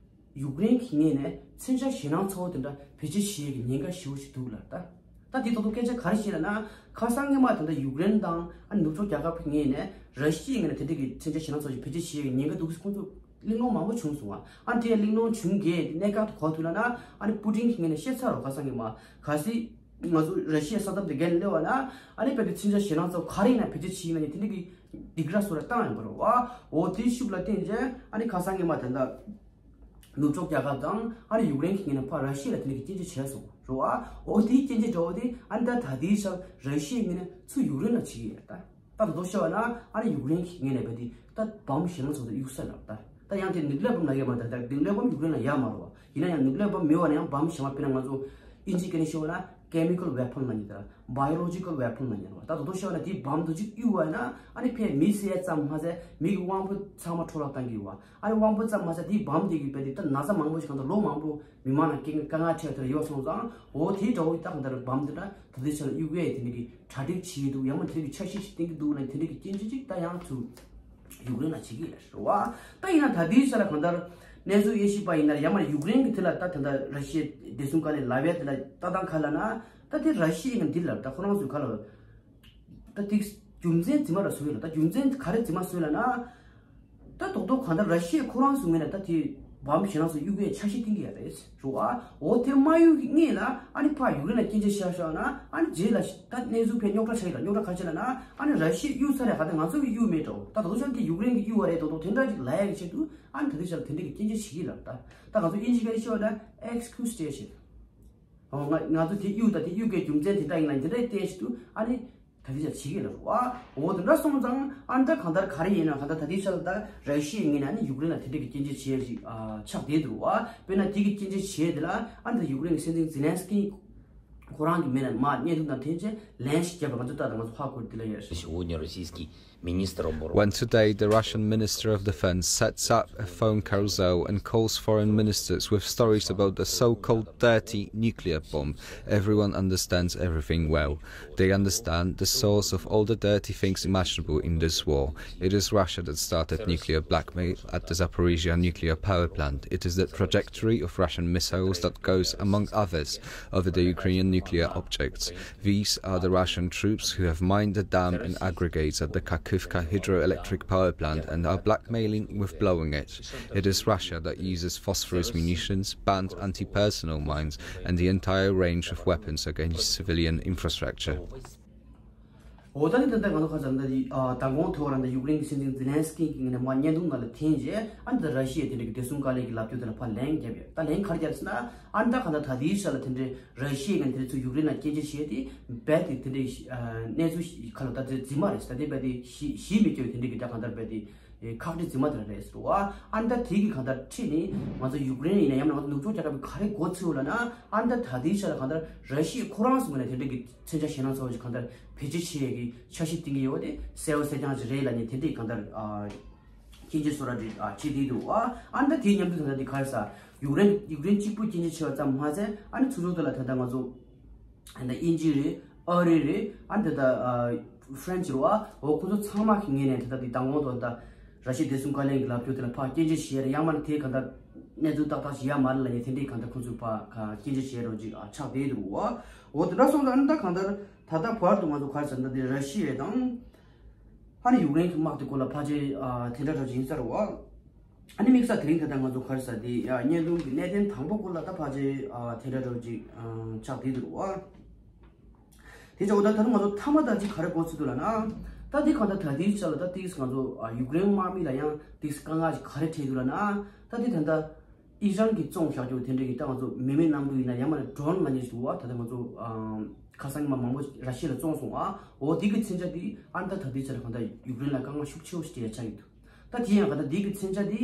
ཡུཀ་རེན་གྱི་ངོས་ནས་མཚོན་ཆ་ཞེད་སྣང་ཚ་བོ་དེ་འདྲ་བེད་སྤྱོད་བྱེད་ཡས་ཀྱི་ཉེན་ཁ་ཞེ་པོ་ཞིག་འདུག་ལབ་ད། ད་དེ་ཐོག་ཏུ་སྐད་ཆ་ག་རེ་བཤད་ལབ་ན། ཁ་སང་སྔོན་མ་ད་ལྟ་ཡུཀ་རེན་དང་ཨ་ནི་ནུབ་ཕྱོགས་རྒྱལ་ཁབ་ཀྱི་ངོས་ནས་ར་ཤི་ཡའི་ངོས་ནས་དེ་འདྲ་གི་མཚོན་ཆ་ཞེད་སྣང་ཚ་བོ་ཞིག་བེད་སྤྱོད་བྱེད་ཡས་ཀྱི་ཉེན་ཁ་འདུག་ཟེར་ཁོང་ཚོ་གླེང་སློང་མང་པོ་བྱུང་སོང་བ། ཨ་ནི་དེ་གླེང་སློང་བྱུང་རྗེས་གནད་འགག་ཏུ་གོ་ཐུབ་ལབ་ན། ཨ་ནི་པུ་ཏིན་གྱི་ངོས་ནས་བཤད་ཚར་རོ། ཁ་སང་གི་མ་གལ་སྲིད་ང་ཚོ་ར་ཤི་ཡའི་ས་མཚམས་དེ་བརྒལ་ནས་སླེབས་པ་ན་ཨ་ནི་དཔེ་དེ་མཚོན་ཆ་ཞེད་སྣང་ཚ་བོ་ག་རེ་ཡིན་ན་བེད་སྤྱོད་བྱེད་ཡིན་ན་ནི་དེ་འདྲ་གི་སྡིགས་ར་ཚོ་ར་བཏང་ཡོང་པ་རེད་བ། འོ་དེའི་ཤུགས་ལ་བརྟེན་རྗེས་ཨ་ནི་ཁ་སང་གི་མ་དེ་འདྲ་ནུབ་ཕྱོགས་རྒྱལ་ཁབ་དང་ཨ་ནི་ཡུཀ་རེན་གྱི་ངོས་ནས་ཕར་ར་ཤི་ཡ་ལ་དེ་འདྲ་གི་སྐྱོན་བརྗོད་བྱས་སོང་རེད་བ། འོ་དེའི་སྐྱོན་བརྗོད་འདྲ་བོ་དེ་ཨ་ནི་ད་ད་ལྟའི་ཆར་ར་ཤི་ཡའི་ངོས་ནས་ཚུར་ཡུཀ་རེན་ལ་བྱེད་ཀྱི་ཡོད་ད། ད་དོ་དོ་ཤོད་ན་ཨ་ནི་ཡུཀ་རེན་གྱི་ངོས་ནས་བས་ཏེ་ད་བམ་ཞེ་མ་ཚོ་ད་གཡུག་ས་ལ་ད། ད་ཡང་དེ་ནུག་ལེ་བམ་ལ་ཡོད་མ་རེད། ད་ནུག་ལེ་བམ་ཡུཀ་རེན་ལ་ཡོད་མ་རེད་བ། ཡིན་ན་ཡང་ནུག་ལེ་བམ་མེད་པ་ན་ཡང་བམ་ཞེ་མ་དཔེར་ན་ང་ཚོ་ཨིན་ཇི་སྐད་ནས་ཤོད་ན་ chemical weapon ལབ་ནི་དང་biological weapon ལབ་ནི་རེད་བ། ད་དོ་དོ་ཤོར་ན་དེའི་བམ་དེ་ཅིག་གཡུག་པ་ཡིན་ན་ཨ་ནི་ཕར་མི་བསད་ཙམ་མ་ཟད་མི་གི་དབང་པོ་ཚང་མ་འཕྲོ་བརླག་གཏང་གི་ཡོད་བ། ཨ་ནི་དབང་པོ་ཙམ་མ་ཟད་དེའི་བམ་དེ་གི་བས་དེ་ད་ན་ཚ་མང་པོ་ཞིག་གང་ལྟར་ལོ་མང་པོ་མི་མང་ལ་དཀའ་དཀའ་ངལ་འཕྲད་དེ་ཡོད་སོང་ཙང་། འོ་དེའི་འདྲ་བོ་ད་གང་ལྟར་བམ་དེ་འདྲ་ད་ལྟའི་ཆ་ལ་གཡུག་ཡས་དེ་འདྲ་གི་གྲ་སྒྲིག་བྱེད་ཀྱི་འདུག་ཡང་མ་དེ་འདྲ་གི་འཆར་གཞི་ཞིག་བཏིང་གི་འདུག་ལབ་དེ་འདྲ་གི་སྐྱོན་བརྗོད་ཅིག་ད་ཡང་ཚུར་ཡུཀ་རེན་ལ་བྱེད་ཀྱི་ཡོད་རེད་བ། ད་ཡིན་ན་ད་ལྟའི་ཆ་ལ་གང་ལྟར་གནས་ཚུལ་དབྱེ་ཞིབ་པ་ཡིན་ན་ཡང་མ་ཡུཀ་རེན་གྱི་དེ་ལ་ད་ད་ལྟ་ར་ཤི་ཡའི་བདེ་སྲུང་བཀའ་བློན་ལབ་ཡས་དེ་ལ་ལྟ་སྟངས་ག་ལབ་ན། ད་དེ་ར་ཤི་ཡའི་ངན་འདི་ལ་ད་ཁོ་རང་ཚོའི་ག་ལ་ད་དེ་རྒྱུ་མཚན་རྫུན་མ་ར་བཟོས་ཡོད་ལ། ད་རྒྱུ་མཚན་ག་རེ་རྫུན་མ་བཟོས་ལབ་ན། ད་རྡོག་རྡོག་གང་ལྟར་ར་ཤི་ཡས་ཁོ་རང་ཚོའི་ངོས་ནས་ད་དེ་བམ་ཞེ་ནང་སུ་གཡུག་ཡས་འཆར་གཞི་བཏིང་གི་ཡོད་རེད། རེད་བ། འོ་དེ་མ་གཡུག་གི་སྔོན་ལ་ཨ་ནི་ཕར་ཡུཀ་རེན་ལ་སྐྱོན་བརྗོད་བྱས་བཞག་ན་ཨ་ནི་རྗེས་ལ་ད་གནས་ཚུལ་ཕར་རྙོག་དྲ་ཆགས་ཡོད་ལ། རྙོག་དྲ་ག་རེ་ཆགས་ལབ་ན། ཨ་ནི་ར་ཤི་ཡས་གཡུག་ཚར་རེད། ག་ད་ང་ཚོ་གིས་གཡུག་མེད་འགྲོ། ད་ད་དུང་ཤར་དེ་ཡུཀ་རེན་གྱིས་གཡུག་པ་རེད། རྡོག་རྡོག་དེ་འདྲ་ཅིག་ལབ་ཡག་གི་ཆེད་དུ་ཨ་ནི་ད་དུང་ཤར་དེ་འདྲ་གི་སྐྱོན་བརྗོད་བྱེད་ཀྱི་ལབ། ད་ད་ང་ཚོ་དབྱིན་ཇི་སྐད་ཤོད་ན་excuse་སྤྲད་བྱེད། འོ་ང་ང་ཚོ་དེ་གཡུག་དང་དེ་གཡུག་གི་རྒྱུ་མཚན་དེ་འདྲ་ཡིན་ན་དེ་འདྲ་བལྟས་བྱེད་དུས་ཨ་ནི་ད་དེ་ཆ་བྱེད་ཀྱི་ལ་རུ་བ། འོ་དེ་འདྲ་སོང་ཙང་ཨ་ནི་ད་གང་ལྟར་ག་རེ་ཡིན་ན་གང་ལྟར་ད་དེ་ཆ་ལ་ད་ར་ཤི་ཡའི་ངོས་ནས་ཨ་ནི་ཡུཀ་རེན་ལ་དེ་འདྲ་གི་སྐྱོན་བརྗོད་བྱེད་ཡ་ཞིག་ཨ་ཆགས་བསྡད་འདུག་བ། དཔེར་ན་དེ་གི་སྐྱོན་བརྗོད་བྱས་དེ་ལ་ཨ་ནི་ད་ཡུཀ་རེན་གྱི་སྲིད་འཛིན་ཛེ་ལན་སི་ཀི་ཁོ་རང་གི་མི་ལ་མར་བརྙན་ཐུང་དང་འཐེན་བྱས་ལན་ཞིག་བརྒྱབ་པ་ང་ཚོ་ལྟ་དང་ང་ཚོ་ཧ་གོ་དེ་ལ་ཡོད་རེད། Сегодня российский министр обороны. When today the Russian Minister of Defense sets up a phone carousel and calls foreign ministers with stories about the so-called dirty nuclear bomb, everyone understands everything well. They understand the source of all the dirty things imaginable in this war. It is Russia that started nuclear blackmail at the Zaporizhia nuclear power plant. It is the trajectory of Russian missiles that goes, among others, over the Ukrainian nuclear objects. These are the Russian troops who have mined the dam and aggregates at the Kakhovka hydroelectric power plant and are blackmailing with blowing it. It is Russia that uses phosphorus munitions, banned anti-personnel mines, and the entire range of weapons against civilian infrastructure. འོ་ད་ནི་ད་ལྟ་ང་ཚོ་ཁ་སང་ད་ཨ་མདང་དགོང་ཐོག་རང་ད་ཡུཀ་རེན་གྱི་སྲིད་འཛིན་ཛེ་ལན་སི་ཀི་གི་ངོས་ནས་མར་བརྙན་ཐུང་ནང་ལ་འཐེན་རྗེས་ཨ་ནི་ད་ར་ཤི་ཡའི་དེ་འདྲ་གི་བདེ་སྲུང་བཀའ་བློན་གྱི་ལབ་རྒྱུ་དེ་ལ་ཕར་ལན་བརྒྱབ་ཡོད། ད་ལན་ག་རེ་བརྒྱབ་ཟེར་ན། ཨ་ནི་ད་གང་ལྟར་ད་ལྟའི་ཆ་ལ་དེ་འདྲའི་ར་ཤི་ཡའི་ངོས་ནས་དེ་འདྲ་ཚུར་ཡུཀ་རེན་ལ་སྐྱོན་བརྗོད་བྱས་ཏེ་རྦད་དེ་དེ་འདྲའི་ཨ་གནས་ཚུལ་ཞིག་ག་ལ་ད་དེ་རྫུན་མ་རེད་ཟེར། ད་དེ་རྦད་དེ་གཞི་གཞི་མི་སྐྱོ་བའི་དེ་འདྲའི་གི་ད་གང་ལྟར་རྦད་དེ་ཁག་དཀྲི་རྫུན་མ་དེ་འདྲ་རེད་ཟེར་བ། ཨ་ནི་ད་དེ་གི་གང་ལྟར་ཁྲིད་ནས་ང་ཚོ་ཡུཀ་རེན་ཡིན་ན་ཡང་ན་ང་ཚོ་ནུབ་ཕྱོགས་རྒྱལ་ཁབ་ག་རེ་མགོ་ཚོས་ལབ་ན། ཨ་ནི་ད་ད་ལྟའི་ཆ་ལ་གང་ལྟར་ར་ཤི་ཡའི་ཁོ་རང་ཚོའི་ངོས་ནས་དེ་འདྲའི་གི་མཚོན་ཆ་ཞེད་སྣང་ཚ་བོ་ཞིག་གང་ལྟར་བེད་སྤྱོད་བྱེད་ཡས་ཀྱི་འཆར་གཞི་བཏིང་གི་ཡོད་དེ་གསལ་བོ་གསལ་རྐྱང་ཞིག་རེད་ལབ་ནས་དེ་འདྲའི་གང་ལྟར་ཨ་སྐྱོན་བརྗོད་བཟོ་འདྲ་རེ་ཨ་བྱེད་བསྡད་འདུག་བ། ཨ་ནི་ད་དེའི་མཉམ་དུ་ད་ལྟ་དེ་ག་རེ་ཟ། ཡུཀ་རེན་ཡུཀ་རེན་གཅིག་པུ་སྐྱོན་བརྗོད་བྱས་པ་ཙམ་མ་ཟད་ཨ་ནི་ཚུར་ཚུར་དུ་ལ་ད་ལྟ་ང་ཚོ་ཨ་ནི་ད་དབྱིན་ཇི་རེད། ཨ་རི་རེད། ཨ་ནི་ད་ལྟ་ཨ་ཧྥ་རན་སི་རེད་བ། འོ་ཁོ་ཚོ་ཚང་མ་གི་ངོས་ནས་ད་ལྟ་དེ་མདང་དགོང་དུ་ད་ར་ཤི་ཡའི་བདེ་སྲུང་བཀའ་བློན་གྱི་ལབ་རྒྱུ་དེ་ལ་ཕར་སྐྱོན་བརྗོད་བྱས་རེད། ཡང་མ་ནི་དེ་གང་ལྟར་གནས་ཚུལ་ཏག་ཏག་ཞིག་ཡོད་མ་རེད་ལབ་ནས་དེ་འདྲའི་གང་ལྟར་ཁོ་ཚོས་ཕར་ག་སྐྱོན་བརྗོད་བྱས་རོགས་ཅིག་ཨ་ཆགས་བསྡད་འདུག་བ། འོ་དེ་འདྲ་སོང་ཙང་ཨ་ནི་ད་གང་ལྟར་ད་ལྟ་བར་དུ་ང་ཚོ་ག་རེ་ཟེར་ན་དེ་ར་ཤི་ཡ་དང་ཨ་ནི་ཡུཀ་རེན་གྱི་དམག་དེ་སྐོར་ལ་ཕལ་ཆེར་ཨ་དེ་འདྲ་འདྲ་ཅིག་ཡིན་ས་རེད་བ། ཨ་ནི་དམིགས་བསལ་དེ་རིང་ད་ལྟ་ང་ཚོ་ག་རེ་ཟེར་དེ་ཡ་བརྙན་ཐུང་གི་གནད་དོན་དང་པོ་སྐོར་ལ་ད་ཕལ་ཆེར་ཨ་དེ་འདྲ་འདྲ་ཅིག་ཨ་ཆགས་བསྡད་འདུག་བ། དེ་ཆ་འོ་ད་ད་ནི་ང་ཚོ་མཐའ་མ་ད་ཅིག་ག་རེ་གོ་ཚུལ་འདུག་ལབ་ན། ད་དེ་གང་ལྟར་ད་དེའི་ཆ་ལ་ད་ཏིག་ང་ཚོ་ཨ་ཡུཀ་རེན་དམག་མི་ལ་ཡང་ཏིག་དཀའ་ངལ་ཅིག་ག་རེ་འཕྲད་འདུག་ལབ་ན། ད་དེ་ད་ལྟ་ཨི་རན་གྱིས་བཙོང་བཞག་རྒྱུ་དེ་འདྲ་གི་ད་ང་ཚོ་མི་མེད་གནམ་གྲུ་ཡིན་ན་ཡང་མ་ན་ཌོ་རོན་ལབ་མཁན་ཞིག་འདུག་བ། ད་ལྟ་ང་ཚོ་ཨ་ཁ་སང་མ་མང་པོ་ར་ཤི་ཡ་ལ་བཙོང་སོང་བ། འོ་དེ་གི་མཚོན་ཆ་དེ་ཨ་ནི་ད་ད་དེའི་ཆ་ལ་གང་ལྟར་ཡུཀ་རེན་ལ་དཀའ་ངལ་ཤུགས་ཆེ་བོ་ཞིག་འཕྲད་ཡ་ཆགས་ཡོད་འདུག་ད་དེ་ཡང་ག་ད་འདི་གི་མཚོན་ཆ་འདི་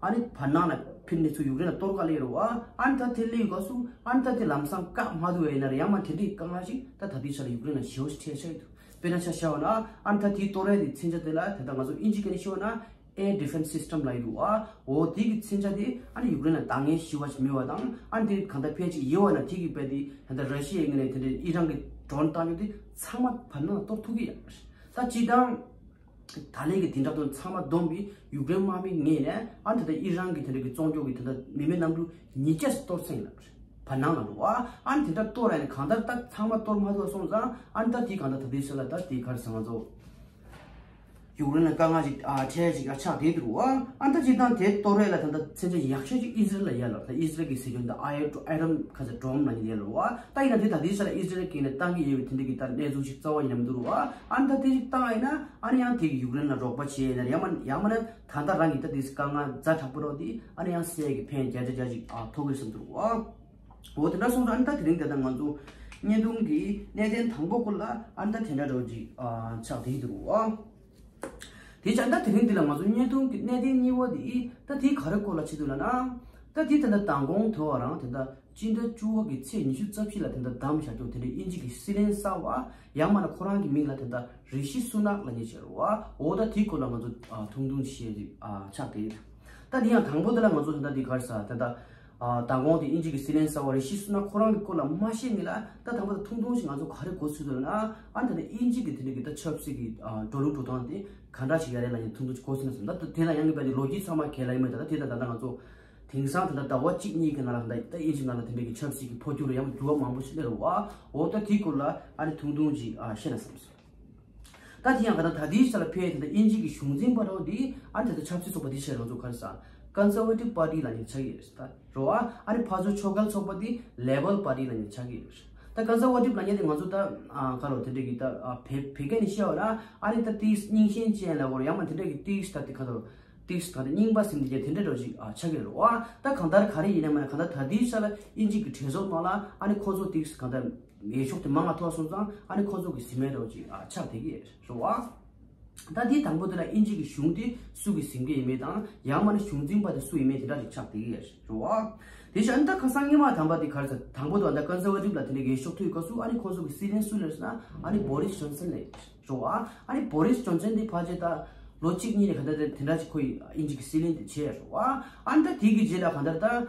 ཨ་ནི་བར་སྣང་ལ་ཕེབས་ནས་ཚུར་ཡུཀ་རེན་ལ་གཏོར་ག་སླེབས་རེད་བ། ཨ་ནི་ད་དེ་སླེབས་སྐབས་སུ་ཨ་ནི་ད་དེ་ལམ་སང་བཀག་མ་ཐུབ་པ་ཡིན་ན་རེད། ཡང་མ་དེ་འདྲའི་དཀའ་ངལ་ཞིག་ད་ད་ལྟའི་ཆ་ལ་ཡུཀ་རེན་ལ་ཞེ་པོ་ཞིག་འཕྲད་ཆགས་ཡོད་འདུག་དཔེར་ན་ཆ་བཞག་པ་ན་ཨ་ནི་ད་དེའི་གཏོར་ཡ་དེ་མཚོན་ཆ་དེ་ལ་ད་ལྟ་ང་ཚོ་དབྱིན་ཇི་སྐད་ནས་བཤད་པ་ན་air defense system་ལབ་ཡོད་འདུག་བ། འོ་དེ་གི་མཚོན་ཆ་དེ་ཨ་ནི་ཡུཀ་རེན་ལ་འདང་ངེས་ཞེ་པོ་ཞིག་མེད་པ་དང་། ཨ་ནི་དེ་གང་ལྟར་ཕལ་ཆེར་ཡོད་པ་ན་དེ་གི་དཔེ་དེ་ད་ལྟ་ར་ཤི་ཡའི་ངོས་ནས་དེ་འདྲའི་ཨི་རན་གྱི་ཌོ་རོན་བཏང་རྒྱུ་དེ་ཚང་མ་བར་སྣང་ལ་གཏོར་ཐུབ་ཀྱི་ཡོད་རེད། ད་སྤྱིར་བཏང་ད་ལན་གྱི་དེ་འདྲ་དང་ཚང་མ་བསྡོམས་པའི་ཡུཀ་རེན་དམག་མིའི་ངོས་ནས་ཨ་ནི་ད་ལྟ་ཨི་རན་གྱི་དེ་འདྲ་གི་བཙོང་སྐྱོག་གི་དེ་འདྲ་མི་མེད་གནམ་གྲུ་ཉིས་བརྒྱ་ཙམ་གཏོར་ཚར་ཡིན་ལབ་རེད། བར་སྣང་ལ་འགྲོ་བ། ཨ་ནི་དེ་འདྲ་གཏོར་ཡ་ནི་གང་ལྟར་ད་ཚང་མ་གཏོར་མ་ཐུབ་པ་སོང་ཙང་ཨ་ནི་ད་དེ་གང་ལྟར་ད་ལྟའི་ཆ་ལ་ད་དེ་ག་རེ་ཟེར་ང་ཚོ་ཡུཀ་རེན་ལ་དཀའ་ངལ་ཅིག་ཨ་འཕྲད་ཅིག་ཨ་ཆགས་བསྡད་འདུག་བ། ཨ་ནི་ད་སྤྱིར་བཏང་དེ་གཏོར་ཡ་ལ་ད་ལྟ་མཚོན་ཆ་ཡག་ཤོས་ཅིག་ཨི་ཟི་རལ་ལ་ཡོད་ལབ། ད་ཨི་ཟི་རལ་གྱི་ཟེར་རྒྱུ་འདི་ཨའི་ཨའི་རོན་ག་ཟེར་ཌོ་རོན་ལབ་ནི་ཡོད་ལབ་བ། ད་ཡིན་ན་དེ་ད་ལྟའི་ཆ་ལ་ཨི་ཟི་རལ་གྱིས་ནས་བཏང་གི་ཡོད་པའི་དེ་འདྲ་གི་ད་གནས་ཚུལ་ཞིག་རྩ་བ་ཉིད་ནས་མི་འདུག་རུང་བ། ཨ་ནི་ད་དེ་ཞིག་བཏང་ཡིན་ན་ཨ་ནི་ཡང་དེ་གི་ཡུཀ་རེན་ལ་རོགས་པ་བྱས་ཡིན་ན་ཡང་མ་ཡང་མ་ན་ད་ལྟ་རང་གི་ད་དེ་དཀའ་ངལ་ཛ་དྲག་པོ་རོགས་དེ་ཨ་ནི་ཡང་སེ་གི་ཕན་བརྒྱ་ཆ་བརྒྱ་ཅིག་ཨ་ཐོགས་གི་བསམ་འདུག་རུང་བ། འོ་དེ་འདྲ་སོང་ཙང་ཨ་ནི་ད་དེ་རིང་དེ་ད་ང་ཚོ་བརྙན་ཐུང་གི་གནད་དོན་དང་པོ་སྐོར་ལ་ཨ་ནི་ད་དེ་འདྲ་འདྲ་བོ་ཅིག་ཨ་ཆགས་བསྡད་འདུག་རུང་བ། དེ་བྱས་ད་དེ་རིང་འདི་ལ་ང་ཚོ་བརྙན་ཐུང་གི་གནད་དོན་གཉིས་པ་དེ་ད་དེ་ག་རེ་སྐོར་ལ་བྱེད་འདུག་ལབ་ན། ད་དེ་ད་ལྟ་མདང་དགོང་དོལ་བ་རང་དེ་ད་ སྤྱི་ཟླ་བཅུ་པ་གི་ཚེས་ཉི་ཤུ་རྩ་བཞི་ལ་དེ་འདྲ་བདམས་བཞག་རྒྱུ་དེ་འདྲའི་དབྱིན་ཇི་གི་སྲིད་བློན་གསར་པ། ཡང་མིན་ན་ཁོ་རང་གི་མིང་ལ་དེ་འདྲ་རི་ཤི་སུ་ནག་ལབ་མཁན་ཅིག་ཡོད་རེད་བ། འོ་ད་དེའི་སྐོར་ལ་ང་ཚོ་ཨ་ཐུང་ཐུང་བཤད་ཅིག་ཨ་ཆགས་བསྡད་ཡོད། ད་དེ་ཡང་དང་པོ་དེ་ལ་ང་ཚོ་ད་ལྟ་འདི་ག་རེ་ཟེར་ད་ལྟ་ཨ་མདང་དགོང་དེ་དབྱིན་ཇི་གི་སྲིད་བློན་གསར་པ་རི་ཤི་སུ་ནག་ཁོ་རང་གི་སྐོར་ལ་མ་བཤད་སྔོན་ལ། ད་དང་པོ་ད་ཐུང་ཐུང་ཞིག་ང་ཚོ་ག་རེ་གོ་ཚུལ་འདུག་ན། ཨ་ད་ལྟ་དབྱིན་ཇི་གི་དེ་འདྲ་གི་ད་ཆབ་སྲིད་ཀྱི་ཨ་འགྲོ་ལུགས་འགྲོ་སྟངས་དེ་ག་འདྲ་ཞིག་ཡོད་རེད་ལབ་མཁན་ཐུང་ཐུང་ཞིག་གོ་ཚུལ་ན་སོང་། ད་དེ་ན་ཡང་གི་བས་དེ་ལོ་རྒྱུས་ཚང་མ་ག་ལབ་ཡིན་མིན་ད་ད་དེ་ད་ད་ད་ང་ཚོ་དེང་སང་ད་ལྟ་ཟླ་བ་གཅིག་གཉིས་ཀྱི་ནང་ལ་ད་ལྟ་དབྱིན་ཇི་ནང་ལ་དེ་འདྲ་གི་ཆབ་སྲིད་ཀྱི་འཕོ་འགྱུར་ཡང་འགྱུར་བ་མང་པོ་ཞིག་སླེབས་རེད་བ། འོ་ད་དེའི་སྐོར་ལ་ཨ་ནི་ཐུང་ཐུང་ཅིག་ཨ་བཤད་ན་བསམ་སོང་། ད་དེ་ཡང་ག་ད་ད་དེའི་ཆ་ལ་ཕེབས་དེ་འདྲ་དབྱིན་ཇི་གི་གཞུང་འཛིན་པ་རེད་བ། དེ་ཨ་ནི་ད་ལྟ་ཆབ་སྲིད་ཚོགས་པ་དེ་ཆ་ལ་ང་ཚོ་ག་རེ་ཟེར་Conservative Party་ལབ་མཁན་ཆགས་ཀྱི་རེད་ད་རེད་བ། ཨ་ནི་ཕར་ཚུར་ཕྱོགས་འགལ་ཚོགས་པ་དེ་Labor Party་ལབ་མཁན་ཆགས་ཀྱི་རེད། ད་Conservative་ལབ་མཁན་དེ་ང་ཚོ་ད་ཨ་ག་ལོ་དེ་འདྲ་གི་ད་ཨ་བེ་བེ་ག་ནས་བཤད་པ་ན་ཨ་ནི་ད་ཏིས་རྙིང་ཞེན་ཅན་ལབ་དགོས་རེད། ཡང་མིན་དེ་འདྲ་གི་ཏིས་ད་དེ་ག་ད་ཏིས་ག་ད་རྙིང་པ་ཟེར་མཁན་དེ་འདྲ་འདྲ་ཅིག་ཨ་ཆགས་ཀྱི་རེད་བ། ད་གང་ལྟར་ག་རེ་ཡིན་ན་མིན་ན་གང་ལྟར་ད་དེའི་ཆ་ལ་དབྱིན་ཇི་གི་གྲོས་ཚོགས་ནང་ལ་ཨ་ནི་ཁོ་ཚོ་ཏིས་གང་ལྟར་འོས་ཤོག་དེ་མང་ང་ཐོབ་སོང་ཙང་ཨ་ནི་ཁོ་ཚོ་གི་ཟིན་མེད་འདྲ་ཅིག་ཨ་ཆགས་བསྡད་ཀྱི་རེད་བ། ད་དེའི་དང་པོ་དེ་ལ་དབྱིན་ཇི་གི་གཞུང་དེ་སུ་གིས་ཟིན་གྱི་ཡིན་མིན་དང་ཡང་མིན་ན་གཞུང་འཛིན་པ་དེ་སུ་ཡིན་མིན་དེ་འདྲ་ཞིག་ཆགས་བསྡད་ཀྱི་རེད་བ། དེ་བཞིན་ད་ཁ་སང་སྔོན་མ་དམ་པ་དེ་ག་རེ་ཟེར་དང་པོ་དེ་ད་Conservative་ལ་དེ་འདྲ་འོས་ཤོག་ཐོབ་སྐབས་སུ་ཨ་ནི་ཁོ་ཚོ་གི་སྲིད་བློན་སུ་རེད་ཟེར་ན་ཨ་ནི་Boris Johnson་རེད་བ། ཨ་ནི་Boris Johnson་དེ་ཕལ་ཆེར་ད་ལོ་གཅིག་གཉིས་ནས་ག་འདྲ་དེ་འདྲ་ཞིག་ཁོ་ཡི་དབྱིན་ཇི་གི་སྲིད་བློན་དེ་བྱས་རེད་བ། ཨ་ནི་ད་དེ་གི་རྗེས་ལ་ག་འདྲ་ད། ད་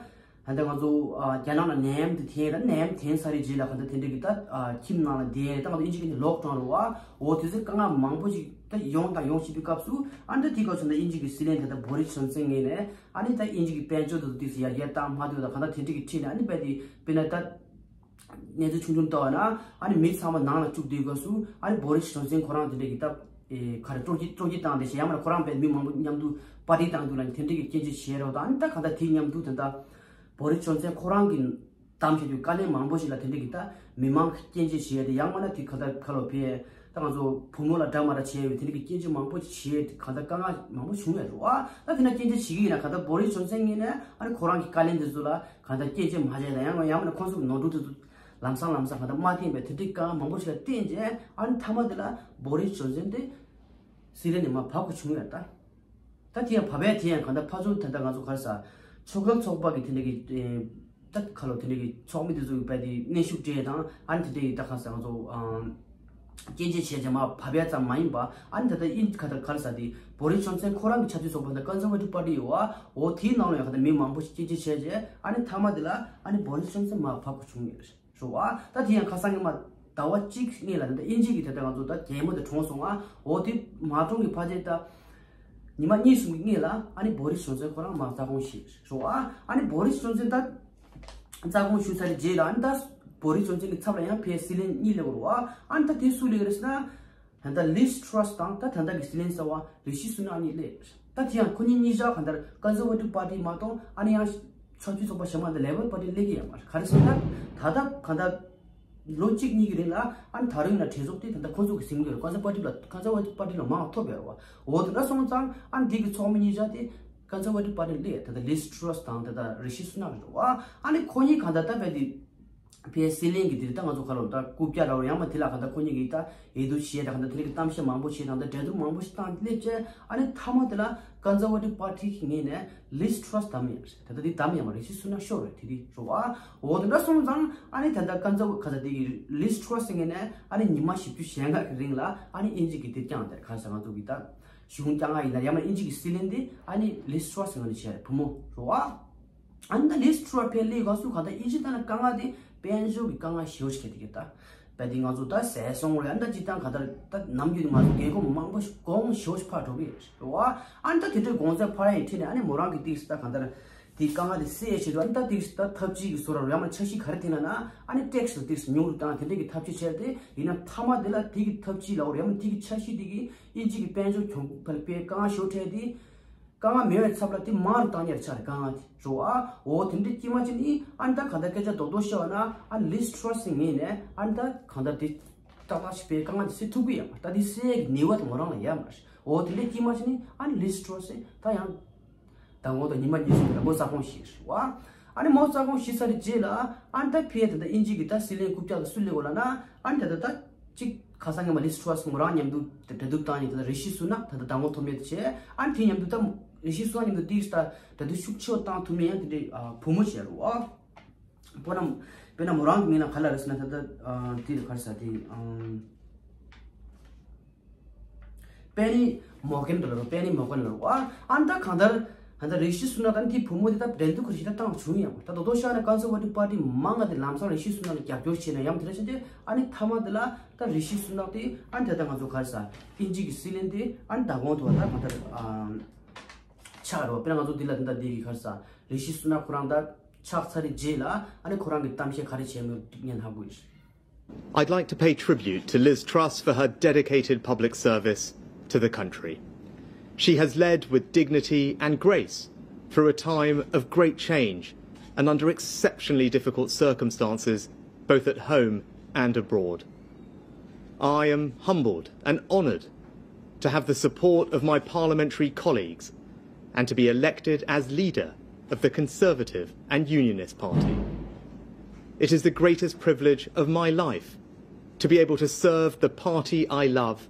ལྟ་ང་ཚོ་ཨ་རྒྱ་ནག་ལ་ནད་ཡམས་དེ་ཐོན་ར། ནད་ཡམས་ཐོན་ཚར་བའི་རྗེས་ལ་གང་ལྟར་དེ་འདྲ་གི་ད་ཨ་ཁྱིམ་ནང་ལ་བསྡད་ད་ང་ཚོ་དབྱིན་ཇི་གི་ནི་ལོག་ཌའུན་རེད་བ། འོ་དེ་ཚོའི་དཀའ་ངལ་མང་པོ་ཞིག་ད་ཡོང་དང་ཡོང་བཞིན་པའི་སྐབས་སུ་ཨ་འདྲ་དེ་ག་བྱུང་ད་དབྱིན་ཇི་གི་སྲིད་བློན་དེ་ད་Boris Johnson་ངོས་ནས་ཨ་ནི་ད་དབྱིན་ཇི་གི་དཔལ་འབྱོར་དེ་ཚོ་ཏོག་ཙམ་ཡར་རྒྱས་བཏང་མ་ཐུབ་ད་གང་ལྟར་དེ་འདྲ་གི་ཁྲིད་ནས་ཨ་ནི་དཔེ་དེ་དཔེར་ན་ད་གནས་ཚུལ་ཆུང་ཆུང་ལྟ་བ་ན་ཨ་ནི་མི་ཚང་མ་ནང་ལ་བཅུག་དུས་སྐབས་སུ་ཨ་ནི་Boris Johnson་ཁོ་རང་དེ་འདྲ་གི་ད་ཨེ་ག་རེ་སྤྲོ་སྐྱིད་སྤྲོ་སྐྱིད་བཏང་དེ་བྱས་ཡང་མ་ཁོ་རང་དཔེ་མི་མང་པོ་མཉམ་དུ་པར་ཊི་བཏང་དུས་ལ་ནི་དེ་འདྲ་གི་སྐྱོན་བརྗོད་བྱས་རོགས་དང་ཨ་ནི་ད་གང་ལྟར་དེའི་མཉམ་དུ་དེ་འདྲ། Boris Johnson་ཁོ་རང་གི་གཏམ་བཤད་དུས་དཀའ་ལས་མང་པོ་ཞིག་ལ་དེ་འདྲ་གི་ད་མི་མང་གི་སྐྱོན་བརྗོད་བྱས་ཏེ་ཡང་མིན་ན་དེ་ག་ད་ག་ལོ་ཕེ་ད་ང་ཚོ་བུ་མོ་ལ་འདྲ་མ་འདྲ་བྱས་པའི་དེ་འདྲ་གི་སྐྱོན་བརྗོད་མང་པོ་བྱས་ཏེ་ག་ད་དཀའ་ངལ་མང་པོ་བྱུང་ཡོད་རེད་བ། ད་དེ་ན་སྐྱོན་བརྗོད་བྱེད་ཀྱི་ཡིན་ན་ག་ད་Boris Johnson་ངོས་ནས་ཨ་ནི་ཁོ་རང་གི་དཀའ་ལས་འདི་ཚོ་ལ་ག་ད་སྐྱོན་བརྗོད་མ་བྱས་ད་ཡང་ཡང་མིན་ན་ཁོང་ཚོ་གི་ནོར་འཁྲུལ་དེ་ཚོ་ལམ་སང་ལམ་སང་ག་ད་མ་འཐེན་པའི་དེ་འདྲའི་དཀའ་ངལ་མང་པོ་ཞིག་ལ་བརྟེན་རྗེས་ཨ་ནི་མཐའ་མ་དེ་ལ་Boris Johnson་དེ་སྲིད་བློན་ནས་མར་བབས་དགོས་བྱུང་ཡོད་ད། ད་དེ་ཡང་བབས་པའི་དེ་ཡང་གང་ལྟར་ཕར་ཚུར་ད་ལྟ་ང་ཚོ་ག་རེ་ཟེར། ཕྱོགས་འགལ་ཚོགས་པ་གི་དེ་འདྲ་གི་ཨེ་ད་ག་ལོ་དེ་འདྲ་གི་ཚོགས་མི་དེ་ཚོ་གི་བས་དེ་གནོན་ཤུགས་སྤྲད་དང་ཨ་ནི་དེ་འདྲ་གི་ད་ག་རེ་ཟེར་ང་ཚོ་ཨམ་སྐྱོན་བརྗོད་བྱས་རྗེས་མར་བབས་ཡ་ཙམ་མ་ཡིན་པ་ཨ་ནི་ད་ལྟ་ཨིན་ག་ད་ག་རེ་ཟེར་དེ་Boris Johnson་ཁོ་རང་གི་ཆབ་སྲིད་ཚོགས་པ་ད་Conservative Party་ཡོད་བ། འོ་དེའི་ནང་ལ་ཡང་ག་ད་མི་མང་པོ་ཞིག་སྐྱོན་བརྗོད་བྱས་རྗེས་ཨ་ནི་མཐའ་མ་དེ་ལ་ཨ་ནི་Boris Johnson་མར་བབས་དགོས་བྱུང་ཡོད་རེད། རེད་བ། ད་དེ་ཡང་ཁ་སང་ཉི་མ་ཟླ་བ་གཅིག་སྔོན་ལ་ད་ལྟ་དབྱིན་ཇི་གི་དེ་ལྟར་ང་ཚོ་ད་རྒྱལ་མོ་དེ་གྲོངས་སོང་ང་། འོ་དེ་མ་གྲོངས་ཀྱི་ཕལ་ཆེར་ད་ཉི་མ་གཉིས་གསུམ་གྱི་སྔོན་ལ་ཨ་ནི་Boris Johnson་ཁོ་རང་མར་རྩ་དགོངས་ཞུས་རེད་བ། ཨ་ནི་Boris Johnson་ད་རྩ་དགོངས་ཞུས་ཚར་བའི་རྗེས་ལ་ཨ་ནི་ད་Boris Johnson་གི་ཚབ་ལ་ཡང་ཕར་སྲིད་བློན་གཉིས་སླེབས་རེད་བ། ཨ་ནི་ད་དེ་སུ་སླེབས་རེད་ཟེར་ན། ད་ལྟ་Liz Truss་དང་ད་ད་ལྟ་གི་སྲིད་བློན་གསར་པ་རི་ཤི་སུ་ནག་གཉིས་སླེབས། ད་དེ་ཡང་ཁོ་གཉིས་གཉིས་ཆ་གང་ལྟར་Conservative Party་མ་གཏོགས་ཨ་ནི་ཡང་ཆབ་སྲིད་ཚོགས་པ་གཞན་མ་ད་Labor Party་སླེབས་ཀྱི་ཡོད་མ་རེད། ག་རེ་ཟེར་ན་ད་ལྟ་གང་ལྟར་ལོ་གཅིག་གཉིས་ཀྱི་རིང་ལ་ཨ་ནི་ད་རུང་ཡིན་ན་གྲོས་ཚོགས་དེ་ད་ལྟ་ཁོ་ཚོ་གི་ཟིན་གྱི་རེད། Conservative་ལ་Conservative Party་ལ་མང་ཐོབ་ཡོད་རེད་བ། འོ་དེ་འདྲ་སོང་ཙང་ཨ་ནི་འདི་གི་ཚོགས་མི་གཉིས་ཆ་དེ་Conservative Party་སླེབས། ད་ལྟ་Liz Truss་དང་ད་ལྟ་རི་ཤི་སུ་ནག་རེད་བ། ཨ་ནི་ཁོ་གཉིས་གང་ལྟར་ད་བས་དེ། ཕར་སྲིད་བློན་གྱི་དེ་ད་ང་ཚོ་ག་ལོ་ད་རྐུབ་བཀྱག་ར་བ་ཡང་མ་དེ་ལ་ག་ད་ཁོ་གཉིས་ཀྱིས་ད་འོས་བསྡུ་བྱས་ད་ག་ད་དེ་རིགས་ཀྱི་གཏམ་བཤད་མང་པོ་བྱས་དང་ད་གྲོས་བསྡུར་མང་པོ་ཞིག་བཏང་སླེབས་བྱས་ཨ་ནི་མཐའ་མ་དེ་ལ་Conservative Party་གི་ངོས་ནས་Liz Truss་བདམས་ཡོད་རེད། ད་ལྟ་དེ་བདམས་ཡོད་མ་རེད། ཤི་སུ་ན་ཤོར་རེད་དེ་དེ་རེད་བ། འོ་དེ་འདྲ་སོང་ཙང་ཨ་ནི་ད་ལྟ་Conservative་ག་ད་དེ་གི་Liz Truss་གི་ངོས་ནས་ཨ་ནི་ཉི་མ་བཞི་བཅུ་ཞེ་ལྔ་གི་རིང་ལ་ཨ་ནི་དབྱིན་ཇི་གི་དེ་བསྐྱངས་དེར་ག་ས་ང་ཚོ་གི་ད་གཞུང་བསྐྱངས་ཡིན་ན་ཡང་མ་དབྱིན་ཇི་གི་སྲིད་བློན་དེ་ཨ་ནི་Liz Truss་གི་ངོས་ནས་བྱས་རེད་བུ་མོ་རེད་བ། ཨ་ནི་ད་Liz Truss་ཕར་སླེབས་སྐབས་སུ་གང་ལྟར་དབྱིན་ཇི་ད་ནི་དཀའ་ངལ་དེ་དཔལ་འབྱོར་གྱི་དཀའ་ངལ་ཞེ་པོ་ཞིག་འཕྲད་དེ་གི་ད། བས་དེ་ང་ཚོ་ད་ཟས་སོང་རེད། ཨ་ནི་ད་སྤྱིར་བཏང་གང་ལྟར་ད་ནམ་རྒྱུན་ང་ཚོ་རྒན་གོག་མང་པོ་ཞིག་གོང་ཞེ་པོ་ཞིག་འཕར་འགྲོ་གི་རེད་བ། ཨ་ནི་ད་དེ་འདྲའི་གོང་ཚད་འཕར་ཡ་ཡི་འཕྲད་ནས་ཨ་ནི་མོ་རང་གི་ཏིག་ཙམ་ད་གང་ལྟར་དེ་དཀའ་ངལ་དེ་སེལ་ཡ་ཆེད་དུ་ཨ་ནི་ད་ཏིག་ཙམ་ད་ཐབས་ཇུས་ཀྱི་བཟོ་འདྲ་ཡང་མ་འཆར་གཞི་ག་རེ་བཏིང་ན་ན་ཨ་ནི་ཏེག་སི་ཏིག་ཙམ་ཉུང་རུ་བཏང་དེ་འདྲའི་གི་ཐབས་ཇུས་བྱས་ཏེ་ཡིན་ན་མཐའ་མ་དེ་ལ་དེ་གི་ཐབས་ཇུས་ལ་འོར་ཡང་མ་དེ་གི་འཆར་གཞི་དེ་གི་དབྱིན་ཇི་གི་དཔལ་འབྱོར་གྱོང་འཕར་དཔེ་དཀའ་ངལ་ཞེ་པོ་འཕྲད་དེ། དཀའ་ངལ་མེད་པའི་ཚབ་ལ་དེ་མང་རུ་བཏང་ཉར་ཆགས་རེད་དཀའ་ངལ་དེ་རོ་ཨ། འོ་དེ་འདྲའི་དཀྱིལ་མ་ཅིག་ནི་ཨ་ནི་ད་གང་ལྟར་སྐད་ཆ་རྡོག་རྡོག་བཤད་པ་ན་ཨ་ནི་ལིས་ཊྲོས་སི་ངོས་ནས་ཨ་ནི་ད་གང་ལྟར་དེ་ཏག་ཏག་ཞིག་པའི་དཀའ་ངལ་དེ་སེལ་ཐུབ་ཀྱི་ཡོད་མ་རེད། ད་དེ་སེལ་ཡག་གི་ནུས་པ་དེ་མོ་རང་ལ་ཡོད་མ་རེད། འོ་དེ་འདྲའི་དཀྱིལ་མ་ཅིག་ནི་ཨ་ནི་ལིས་ཊྲོས་སི་ད་ཡང་མདང་དགོང་དང་ཉི་མ་གཉིས་གསུམ་ལ་མོ་རྩ་དགོངས་ཞུས་རེད་བ། ཨ་ནི་མོ་རྩ་དགོངས་ཞུས་ཚར་རྗེས་ལ་ཨ་ནི་ད་ཕེ་ད་ལྟ་དབྱིན་ཇི་གི་ད་སྲིད་བློན་རྐུབ་བཀྱག་ཏུ་སུ་སླེབས་ཡོད་ལབ་ན་ཨ་ནི་ད་ལྟ་ད། གཅིག་ཁ་སང་ཉི་མ་ལིས་ཊྲོས་སི་མོ་རང་མཉམ་དུ་གྲོས་བསྡུར་བཏང་ནས་ད་ལྟ་རི་ཤི་སུ་ནག་ད་ལྟ་མདང་དགོང་ཐོབ་མེད་དུ་བྱས། ཨ་ནི་དེ་མཉམ་དུ་ད་རི་ཤི་སུ་ནག་མཉམ་དུ་ཏིག་ཙམ་གྲོས་བསྡུར་ཤུགས་ཆེ་བ་བཏང་ཐུབ་མེད་ཡང་དེ་འདྲའི་བུ་མོ་བྱས་རེད་བ། པོ་ན་དཔེར་ན་མོ་རང་གི་མིང་ལ་ག་ལ་རེད་ཟེར་ན། ད་ལྟ་ཨ་དེ་ལ་ག་རེ་ཟེར་དེ་ཨམ། པེ་ནི་མོར་གན་རེད་རོ། པེ་ནི་མོར་གན་རེད་རོ། ཨ་ཨ་ནི་ད་གང་ལྟར་ད་ལྟ་རི་ཤི་སུ་ནག་དང་དེའི་བུ་མོ་དེ་ད་འགྲན་བསྡུར་ག་རེ་ཞིག་ད་བཏང་བྱུང་ཡང་། ད་དོ་དོ་ཤ་ན་ཀོན་སར་ཝ་ཊིབ་པར་ཊི་མང་ང་དེ་ལམ་སང་རི་ཤི་སུ་ནག་ལ་རྒྱབ་སྐྱོར་བྱས་ན་ཡང་དེ་འདྲ་བྱས་ཏེ། ཨ་ནི་མཐའ་མ་དེ་ལ་ད་རི་ཤི་སུ་ནག་དེ་ཨ་ནི་ད་ལྟ་ང་ཚོ་ག་རེ་ཟེར། དབྱིན་ཇི་གི་སྲིད་བློན་དེ་ཨ་ནི་མདང་དགོང་དུ་བ་ད་གང་ལྟར་ཨ་ཆགས་རོ། དཔེར་ན་ང་ཚོ་འདི་ལ་འདི་ལྟ་འདི་གི་ག་རེ་ཟེར། རི་ཤི་སུ་ནག་ཁོ་རང་ད་ཆགས་ཚར་རེད་རྗེས་ལ་ཨ་ནི་ཁོ་རང་གི་གཏམ་བཤད་ག་རེ་བྱས་མོད་ངས་ལྷག་དགོས། I'd like to pay tribute to Liz Truss for her dedicated public service to the country. She has led with dignity and grace through a time of great change and under exceptionally difficult circumstances, both at home and abroad. I am humbled and honoured to have the support of my parliamentary colleagues and to be elected as leader of the Conservative and Unionist Party. It is the greatest privilege of my life to be able to serve the party I love.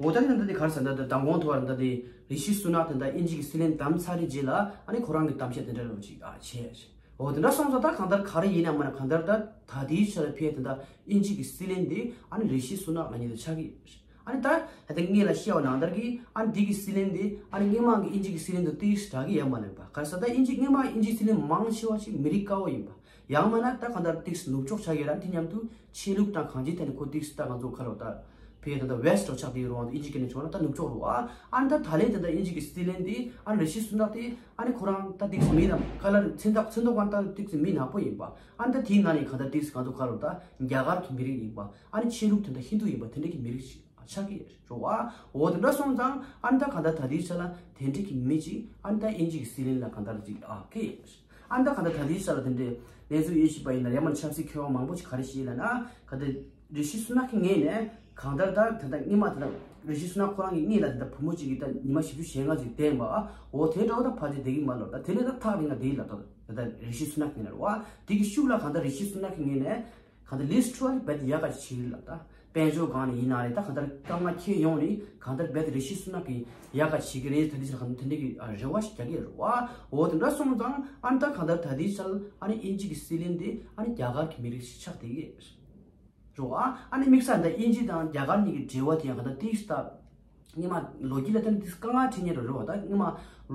འོ་ད་ནི་ད་ལྟ་དེ་ག་རེ་ཟེར་ན། ད་ལྟ་མདང་དགོང་དུ་བ་ད་ལྟ་དེ་རི་ཤི་སུ་ནག་དེ་ད་དབྱིན་ཇི་གི་སྲིད་བློན་བདམས་ཚར་རེད་རྗེས་ལ་ཨ་ནི་ཁོ་རང་གི་གཏམ་བཤད་དེ་འདྲ་རོ་ཅིག་ཨ་བྱས། འོ་དེ་འདྲ་སོང་ཙང་ད་གང་ལྟར་ག་རེ་ཡིན་ན་མ་ན་གང་ལྟར་ད་ད་དེའི་ཆ་ལ་ཕེ་དེ་ད་དབྱིན་ཇི་གི་སྲིད་བློན་དེ་ཨ་ནི་རི་ཤི་སུ་ནག་ལ་ཉིད་དུ་ཆགས་ཀྱི་ཡོད། ཨ་ནི་ད་ད་ལྟ་ངས་ལ་བཤད་པ་ནང་ལྟར་གྱི་ཨ་ནི་འདི་གི་སྲིད་བློན་འདི་ཨ་ནི་སྔོན་མ་གི་དབྱིན་ཇི་གི་སྲིད་བློན་དུ་ཏིག་ཙམ་འདྲ་གི་ཡོད་མ་རེད་པ། ག་རེ་ཟེར་ད་དབྱིན་ཇི་སྔོན་མ་དབྱིན་ཇི་སྲིད་བློན་མང་ཆེ་བ་ཞིག་མི་རིགས་དཀར་པོ་ཡིན་པ། ཡང་མིན་ན་ད་གང་ལྟར་ཏིག་ཙམ་ནུབ་ཕྱོགས་ཆགས་ཡོད་ར། དེ་མཉམ་དུ་ཆོས་ལུགས་དང་གང་ཅིའི་ཐད་ནས་ཁོ་ཏིག་ཙམ་ད་ང་ཚོ་ག་ལ་ད་ཕེ་ད་ད་ཝེ་སི་ཊི་ཆགས་བསྡད་ཡོད་རུང་དབྱིན་ཇི་སྐད་ནས་བྱུང་ན་ད་ནུབ་ཕྱོགས་རུ་ཨ། ཨ་ནི་ད་ད་ལན་ད་ད་དབྱིན་ཇི་གི་སྲིད་བློན་འདི་ཨ་ནི་རི་ཤི་སུ་ནག་དེ་ཨ་ནི་ཁོ་རང་ད་ཏིག་ཙམ་མི་ནམ་ག་ལ་ཚན་ཐོག་ཚན་ཐོག་གང་ད་ཏིག་ཙམ་མི་ནག་པོ་ཡིན་པ། ཨ་ནི་ད་དེའི་ནང་ནས་གང་ལྟར་ཏིག་ཙམ་ང་ཚོ་ག་ལ་ད་རྒྱ་གར་གྱི་མི་རིགས་ཡིན་པ། ཨ་ནི་ཆོས་ལུགས་དེ་འདྲ་ཧིན་དུ་ཡིན་པ་དེ་འདྲ་གི་མི་རིགས་ཤིག་ཆགས་ཀྱི་རེད་བ། འོ་དེ་འདྲ་སོང་ཙང་ཨ་ནི་ད་གང་ལྟར་ད་ལྟའི་ཆ་ལ་དེ་འདྲ་གི་མི་ཅིག་ཨ་ནི་ད་དབྱིན་ཇི་གི་སྲིད་བློན་ལ་གང་ལྟར་ཅིག་ཨ་ཁེ་ཡོད་རེད། ཨ་ནི་ད་གང་ལྟར་ད་ལྟའི་ཆ་ལ་དེ་འདྲའི་གནས་ཚུལ་དབྱེ་ཞིབ་པ་ཡིན་ན་ཡང་མིན་ཆབ་སྲིད་མཁས་དབང་མང་པོ་ཅིག་ག་རེ་བཤད་ལབ་ན། གང་ལྟར་རི་ཤི་སུ་ནག་གི་ངོས་ནས་གང་ལྟར་ད་ད་ལྟ་སྔོན་མ་ད་ལྟ་རི་ཤི་སུ་ནག་ཁོ་རང་གི་སྔོན་ལ་ད་ལྟ་བུ་མོ་ཅིག་གིས་ད་ཉི་མ་བཞི་བཅུ་ཞེ་ལྔ་ཅིག་བསྡད་ཡིན་པ། འོ་དེ་འདྲ་བོ་ད་ཕལ་ཆེར་བསྡད་ཀྱི་མ་རེད་ལབ། ད་དེ་ནས་ད་ཐག་རིང་ལ་བསྡད་ཡིན་ལབ། ད་ད་ལྟ་རི་ཤི་སུ་ནག་གི་ངོས་ནས་རེད་བ། དེ་གི་ཤུགས་ལ་གང་ལྟར་རི་ཤི་སུ་ནག་གི་ངོས་ནས་གང་ལྟར་ལིས་ཊི་ཊར་སི་རྦད་དེ་ཡག་ག་ཅིག་བྱེད་ཀྱི་རེད་ལབ། ད་དཔལ་འབྱོར་སྒང་ནས་ཡིན་ན་རེད། ད་གང་ལྟར་དཀའ་ངལ་འཁྱེར་ཡོང་ནས་གང་ལྟར་རྦད་དེ་རི་ཤི་སུ་ནག་གིས་ཡག་ག་བྱེད་ཀྱི་རེད། ད་ལྟའི་ཆར་གང་ལྟར་དེ་འདྲ་གི་ཨ་རེ་བ་ཞིག་རྒྱག་གི་རེད་བ། འོ་དེ་འདྲ་སོང་ཙང་ཨ་ནི་ད་གང་ལྟར་ད་ལྟའི་ཆར་ཨ་ནི་དབྱིན་ཇི་གི་སྲིད་བློན་དེ་ཨ་ནི་རྒྱ་གར་གྱི་མི་རིགས་ཤིག་ཆགས་བསྡད་ཀྱི་རེད་བ། ཨ་ནི་དམིགས་བསལ་ད་དབྱིན་ཇི་དང་རྒྱ་གར་གཉིས་ཀྱི་འབྲེལ་བ་དེ་ཡང་གང་ལྟར་ཏིག་ཙམ་ད་སྔོན་མ་ལོ་རྒྱུས་ལ་བལྟས་ན་ཏིག་ཙམ་དཀའ་ངལ་འཕྲད་མཁན་རེད་བ། ད་སྔོན་མ་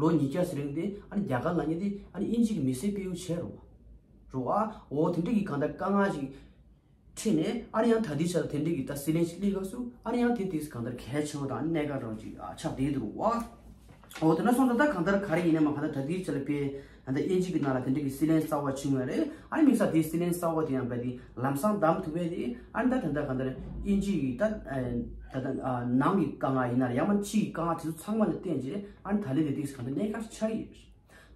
ལོ་ཉིས་བརྒྱ་ཙམ་རིང་དེ་ཨ་ནི་རྒྱ་གར་ལབ་མཁན་དེ་ཨ་ནི་དབྱིན་ཇི་གི་མི་སེར་སྤེལ་ཡུལ་བྱས་རེད་བ། རེད་བ། འོ་དེ་འདྲ་གི་གང་ལྟར་དཀའ་ངལ་ཞིག་འཕྲད་ནས་ཨ་ནི་ཡང་ད་ལྟའི་ཆར་དེ་འདྲ་གི་ད་སྲིད་བློན་ཞིག་སླེབས་སྐབས་སུ་ཨ་ནི་ཡང་དེ་དུས་གང་ལྟར་གལ་ཆེ་བ་དང་གནད་འགག་རང་ཅིག་ཨ་ཆགས་བསྡད་འདུག་བ། འོ་དེ་འདྲ་སོང་ཙང་ད་གང་ལྟར་ག་རེ་ཡིན་ན་མ་གང་ལྟར་ད་ལྟའི་ཆར་ལ་དཔེ་ད་ལྟ་དབྱིན་ཇི་གི་ནང་ལ་དེ་འདྲ་གི་སྲིད་བློན་གསར་བ་བྱུང་བ་རེད། ཨ་ནི་དམིགས་བསལ་དེའི་སྲིད་བློན་གསར་བ་དེ་ཡང་རྦད་དེ་ལམ་སང་བདམས་ཐུབ་པ་དེ་ཨ་ནི་ད་ད་ལྟ་གང་ལྟར་དབྱིན་ཇི་གི་ད་ད་ལྟ་ནང་གི་དཀའ་ངལ་ཡིན་ན་རེད། ཡང་མ་ཕྱི་གི་དཀའ་ངལ་དེ་ཚོ་ཚང་མ་ལ་བརྟེན་བྱས་ཨ་ནི་ད་ལྟའི་དེ་དུས་གང་ལྟར་གནད་འགག་ཆགས་ཡོད།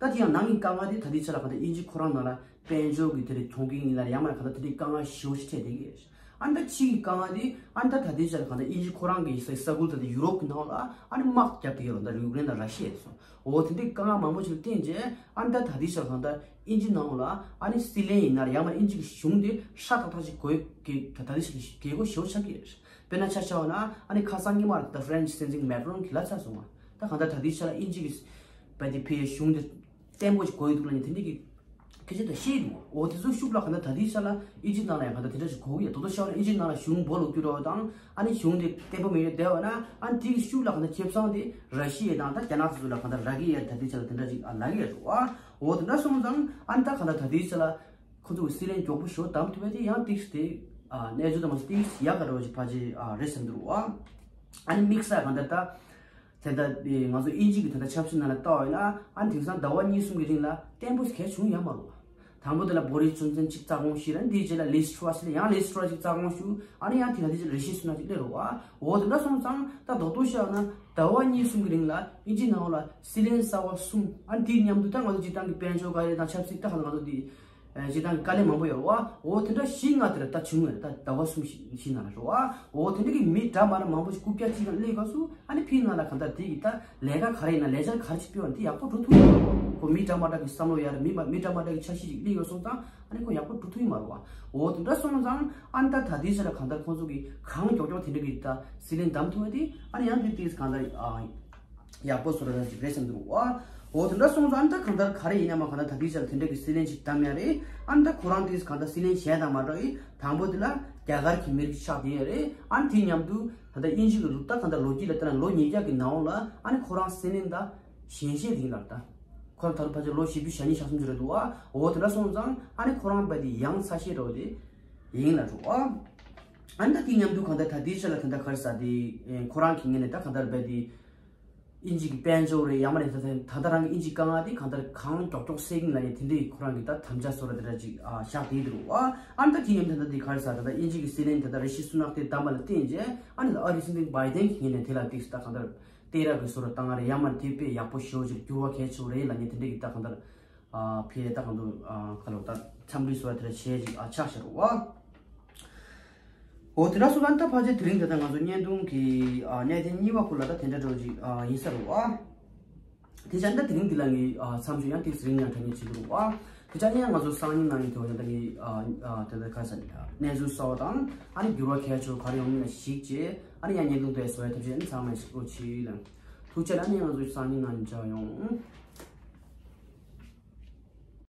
ད་དེ་ཡང་ནང་གི་དཀའ་ངལ་དེ་ད་ལྟའི་ཆ་ལ་གང་ལྟར་དབྱིན་ཇི་ཁོ་རང་ནང་ལ་དཔལ་འབྱོར་གྱི་དེ་རིགས་གྱོང་གུན་ཡིན་ན་ཡང་མ་གང་ལྟར་དེ་འདྲའི་དཀའ་ངལ་ཞེ་པོ་ཞིག་འཕྲད་བསྡད་ཀྱི་ཡོད། ཨ་ནི་ད་ཕྱི་གི་དཀའ་ངལ་དེ་ཨ་ནི་ད་ད་ལྟའི་ཆ་ལ་གང་ལྟར་དབྱིན་ཇི་ཁོ་རང་གི་ས་ས་ཁུལ་ད་ལྟ་ཡུ་རོབ་ཀྱི་ནང་ལ་ཨ་ནི་དམག་རྒྱབ་བསྡད་ཀྱི་ཡོད་རེད། ད་ཡུཀ་རེན་དང་ར་ཤི་ཡ་སོགས། འོ་དེ་འདྲའི་དཀའ་ངལ་མང་པོ་ཞིག་ལ་བརྟེན་བྱས་ཨ་ནི་ད་ད་ལྟའི་ཆ་ལ་གང་ལྟར་དབྱིན་ཇི་ནང་ལ་ཨ་ནི་སྲིད་བློན་ཡིན་ན་ཡང་མ་དབྱིན་ཇི་གི་གཞུང་དེ་ཧྲ་ཐག་ཐག་ཞིག་དགོས་ཀྱི་ད་ད་ལྟའི་ཆ་ལ་རྒྱལ་སྒོ་ཞེ་པོ་ཆགས་ཀྱི་ཡོད། དཔེར་ན་ཆ་བཞག་པ་ན་ཨ་ནི་ཁ་སང་སྔོན་མ་ད་ཧྥ་རན་སི་སྲིད་འཛིན་མེག་རོན་གྱིས་ལབ་ཚར་སོང་བ། ད་གང་ལྟར་ད་ལྟའི་ཆ་ལ་དབྱིན་ཇི་གི་བ་དེ་ཕའི་གཞུང་དེ་བརྟན་པོ་ཞིག་དགོས་ཡོད་འདུག་ལབ་ནས་དེ་འདྲ་གི་སྐད་ཆ་དེ་བཤད་འདུག་འོ་དེ་ཚོ་ཤུགས་ལ་གང་ལྟར་ད་ལྟའི་ཆ་ལ་དབྱིན་ཇི་ནང་ལ་ཡང་གང་ལྟར་དེ་འདྲ་ཞིག་དགོས་ཀྱི་ཡོད། དོ་དོ་ཤར་ན་དབྱིན་ཇི་ནང་ལ་གཞུང་སྦོ་ལོག་རྒྱུ་འདྲ་བ་དང་ཨ་ནི་གཞུང་དེ་བརྟན་པོ་མེད་ཡོད་བསྡད་པ་ན་ཨ་ནི་དེ་གི་ཤུགས་ལ་གང་ལྟར་ཁེ་བཟང་དེ་ར་ཤི་ཡ་དང་ད་རྒྱ་ནག་སོ་སོ་ལ་གང་ལྟར་རག་གི་ཡོད། ད་ལྟའི་ཆ་ལ་དེ་འདྲ་ཞིག་ཨ་ལབ་ཀྱི་ཡོད་འདུག་འོ་དེ་འདྲ་སོང་ཙང་ཨ་ནི་ད་གང་ལྟར་ད་ལྟའི་ཆ་ལ་ཁོ་ཚོ་གི་སྲིད་བློན་མགྱོགས་པོ་ཞེ་པོ་བདམས་ཐུབ་པ་དེ་ཡང་ཏིག་ཙམ་དེ་ཨ་གནས་ཚུལ་དང་མ་ཟད་ཏིག་ཙམ་ཡག་ག་འདྲ་བ་ཞིག་ཕལ་ཆེར་ཨ་རེད་བསམ་འདུག་བ། ཨ་ནི་དམིགས་བསལ་གང་ལྟར་ད། དེ་ལྟར་ང་ཚོ་དབྱིན་ཇི་གི་དེ་ལྟར་ཆབ་སྲིད་ནང་ལ་ལྟ་བ་ཡིན་ན་ཨ་ནི་དེང་སང་ཟླ་བ་གཉིས་གསུམ་གྱི་རིང་ལ་བརྟན་པོ་ཞིག་གང་ཡང་བྱུང་ཡོད་མ་རེད་བ། དང་པོ་དེ་ལ་བོ་རིས་ཇོན་སན་གཅིག་རྩ་དགོངས་ཞུས་ར། འདིའི་རྗེས་ལ་ལིས་ཊི་ཊར་སི་ལ་ཡང་ལིས་ཊི་ཊར་སི་གཅིག་རྩ་དགོངས་ཞུ། ཨ་ནི་ཡང་དེ་ལ་དེ་རྗེས་ལ་རི་ཤི་སུ་ནག་གཅིག་སླེབས་རེད་བ། འོ་དེ་འདྲ་སོང་ཙང་ད་རྡོག་རྡོག་བཤད་ན་ཟླ་བ་གཉིས་གསུམ་གྱི་རིང་ལ་དབྱིན་ཇི་ནང་ལ་སྲིད་བློན་གསར་བ་གསུམ། ཨ་ནི་དེའི་མཉམ་དུ་ད་ང་ཚོ་སྤྱིར་བཏང་གི་དཔལ་འབྱོར་ག་རེ་དང་ཆབ་སྲིད་ད་ག་ང་ཚོ་དེ། ཨ་སྤྱིར་བཏང་གི་དཀའ་ལས་མང་པོ་ཡོད་རེད་བ། འོ་དེ་འདྲ་བཞི་ལྔ་དེ་ལ་ད་བྱུང་བས་ད་ཟླ་བ་གསུམ་བཞི་བཞི་ནང་ལ་རེད་བ། འོ་དེ་འདྲ་གི་མི་འདྲ་མི་འདྲ་མང་པོ་ཞིག་རྐུབ་བཀྱག་གཅིག་ནང་སླེབས་སྐབས་སུ་ཨ་ནི་ཕིའི་ནང་ལ་གང་ལྟར་དེ་གི་ད་ལས་ཀ་ག་རེ་ཡིན་ན་ལས་འཆར་ག་རེ་ཞིག་སྤེལ་བ་དེ་ཡག་པོ་འགྲོ་ཐུབ་ཡོད་རེད་བ། ཁོ་མི་འདྲ་མི་འདྲ་གི་བསམ་བློ་ཡར་མི་མ་མི་འདྲ་མི་འདྲ་གི་འཆར་གཞི་ཞིག་སླེབས་ཡོད་སོང་ཙང་ཨ་ནི་ཁོ་ཡག་པོ་འགྲོ་ཐུབ་ཡོད་མ་རེད་བ། འོ་དེ་འདྲ་སོང་ཙང་ཨ་ནི་ད་ད་ལྟའི་ཆ་ལ་གང་ལྟར་ཁོང་ཚོ་གི་གང་མགྱོགས་མགྱོགས་དེ་འདྲ་གི་ད་སྲིད་བློན་བདམས་ཐུབ་པ་དེ་ཨ་ནི་ཡང་དེ་དེ་གང་ལྟར་ཨ་ཡག་པོ་བཟོ་འདྲ་ཞིག་རེད་བསམ་འདུག་བ། འོ་དེ་འདྲ་སོང་ཙང་ཨ་ནི་ད་གང་ལྟར་ག་རེ་ཡིན་ན་མ་གང་ལྟར་ད་ལྟའི་ཆར་དེ་འདྲ་གི་སྲིད་བློན་ཅིག་བདམས་ཡ་རེད། ཨ་ནི་ད་ཁོ་རང་དེ་གང་ལྟར་སྲིད་བློན་གཞན་དང་མ་འདྲ་བའི་དང་པོ་དེ་ལ་རྒྱ་གར་གྱི་མི་རིགས་ཆགས་བསྡད་ཡ་རེད། ཨ་ནི་དེ་མཉམ་དུ་ད་ལྟ་དབྱིན་ཇི་གི་ལུགས་ད་གང་ལྟར་ལོ་རྒྱུས་ལ་བལྟས་ན་ལོ་ཉིས་བརྒྱ་གི་ནང་ལ་ཨ་ནི་ཁོ་རང་སྲིད་བློན་ད་ཞན་ཤོས་དེ་ཡིན་ལབ་ད། ཁོ་རང་ད་རུང་ཕལ་ཆེར་ལོ་བཞི་བཅུ་ཞེ་གཉིས་ཞེ་གསུམ་ཅིག་རེད་འདུག་བ། འོ་དེ་འདྲ་སོང་ཙང་ཨ་ནི་ཁོ་རང་རྦད་དེ་ཡང་ཚ་ཤོས་འདྲ་བོ་དེ་ཡིན་ལབ་འདུག་བ། ཨ་ནི་ད་དེ་མཉམ་དུ་གང་ལྟར་ད་ལྟའི་ཆར་ལ་ད་ལྟ་ག་རེ་ཟེར་དེ་ཁོ་རང་གི་ངོས་ནས་ད་གང་ལྟར་རྦད་དེ། དབྱིན་ཇི་གི་དཔལ་འབྱོར་རེད། ཡང་མ་རེད་ད་ད་ད་ལྟ་རང་གི་དབྱིན་ཇི་དཀའ་ངལ་དེ་གང་ལྟར་གང་མགྱོགས་མགྱོགས་སེལ་གྱིན་ལབ་ཡས་དེ་འདྲའི་ཁོ་རང་གི་ད་དམ་བཅའ་བཟོ་འདྲ་དེ་འདྲ་ཅིག་ཨ་བཞག་བསྡད་འདུག་བ། ཨ་ནི་ད་དེ་མཉམ་དུ་ད་ལྟ་དེ་ག་རེ་ཟེར་ད་ལྟ་དབྱིན་ཇི་གི་སྲིད་བློན་ད་ལྟ་རི་ཤི་སུ་ནག་དེ་བདམས་པ་ལ་བརྟེན་རྗེས་ཨ་ནི་ད་ཨ་རི་སྲིད་འཛིན་བྷའི་ཌེན་གྱི་ངོས་ནས་དེ་ལ་ཏིག་ད་གང་ལྟར་གཏད་རགས་ཀྱི་བཟོ་འདྲ་བཏང་ཡ་རེད། ཡང་མ་རེད་དེ་དཔེ་ཡག་པོ་ཞེ་པོ་ཅིག་འགྱུར་བ་གལ་ཆེ་བོ་རེད་ལབ་ཡས་དེ་འདྲ་གི་ད་གང་ལྟར་ཨ་ཕེ་ད་གང་ལྟར་ཨ་ག་ལབ་ད་འཚམས་འདྲི་བཟོ་འདྲ་དེ་འདྲ་བྱས་ཅིག་ཨ་ཆགས་བཞག་འདུག་བ། འོ་དེ་འདྲ་སོང་ཙང་ད་ཕལ་ཆེར་དེ་རིང་ད་ལྟ་ང་ཚོ་བརྙན་ཐུང་གི་ཨ་གནད་དོན་གཉིས་པ་ཁུལ་ལ་ད་དེ་འདྲ་འདྲ་བོ་ཅིག་ཨ་ཡིན་ས་རེད་བ། དེ་ཙང་ད་དེ་རིང་འདི་ལ་ངས་ཨ་མཚམས་ཞུ་ཡང་ཏིག་ཙམ་རིང་ཡང་དྲན་གྱི་བྱེད་ཀྱི་རེད་བ། དེ་ཙང་ཡང་ང་ཚོ་སང་ཉིན་གནངས་ཉིན་དེ་བ་ཡང་ད་ངས་ཨ་ཨ་དེ་ལ་ག་རེ་ཟེར་གནས་ཚུལ་གསར་བ་དང་ཨ་ནི་འགྱུར་བ་གལ་ཆེ་བ་ག་རེ་ཡོང་མིན་ལ་གཞིགས་བྱས་ཨ་ནི་ཡང་བརྙན་ཐུང་དེ་བཟོ་ཡ་ཐབས་ཤེས་ཨ་ནི་ཚང་མས་ཤུགས་རྒྱོབ་ལ། ཐུགས་རྗེ་ཆེ་ལ། ཨ་ནི་ང་ཚོ་སང་ཉིན་གནངས་ཉིན་མཇལ་ཡོང་།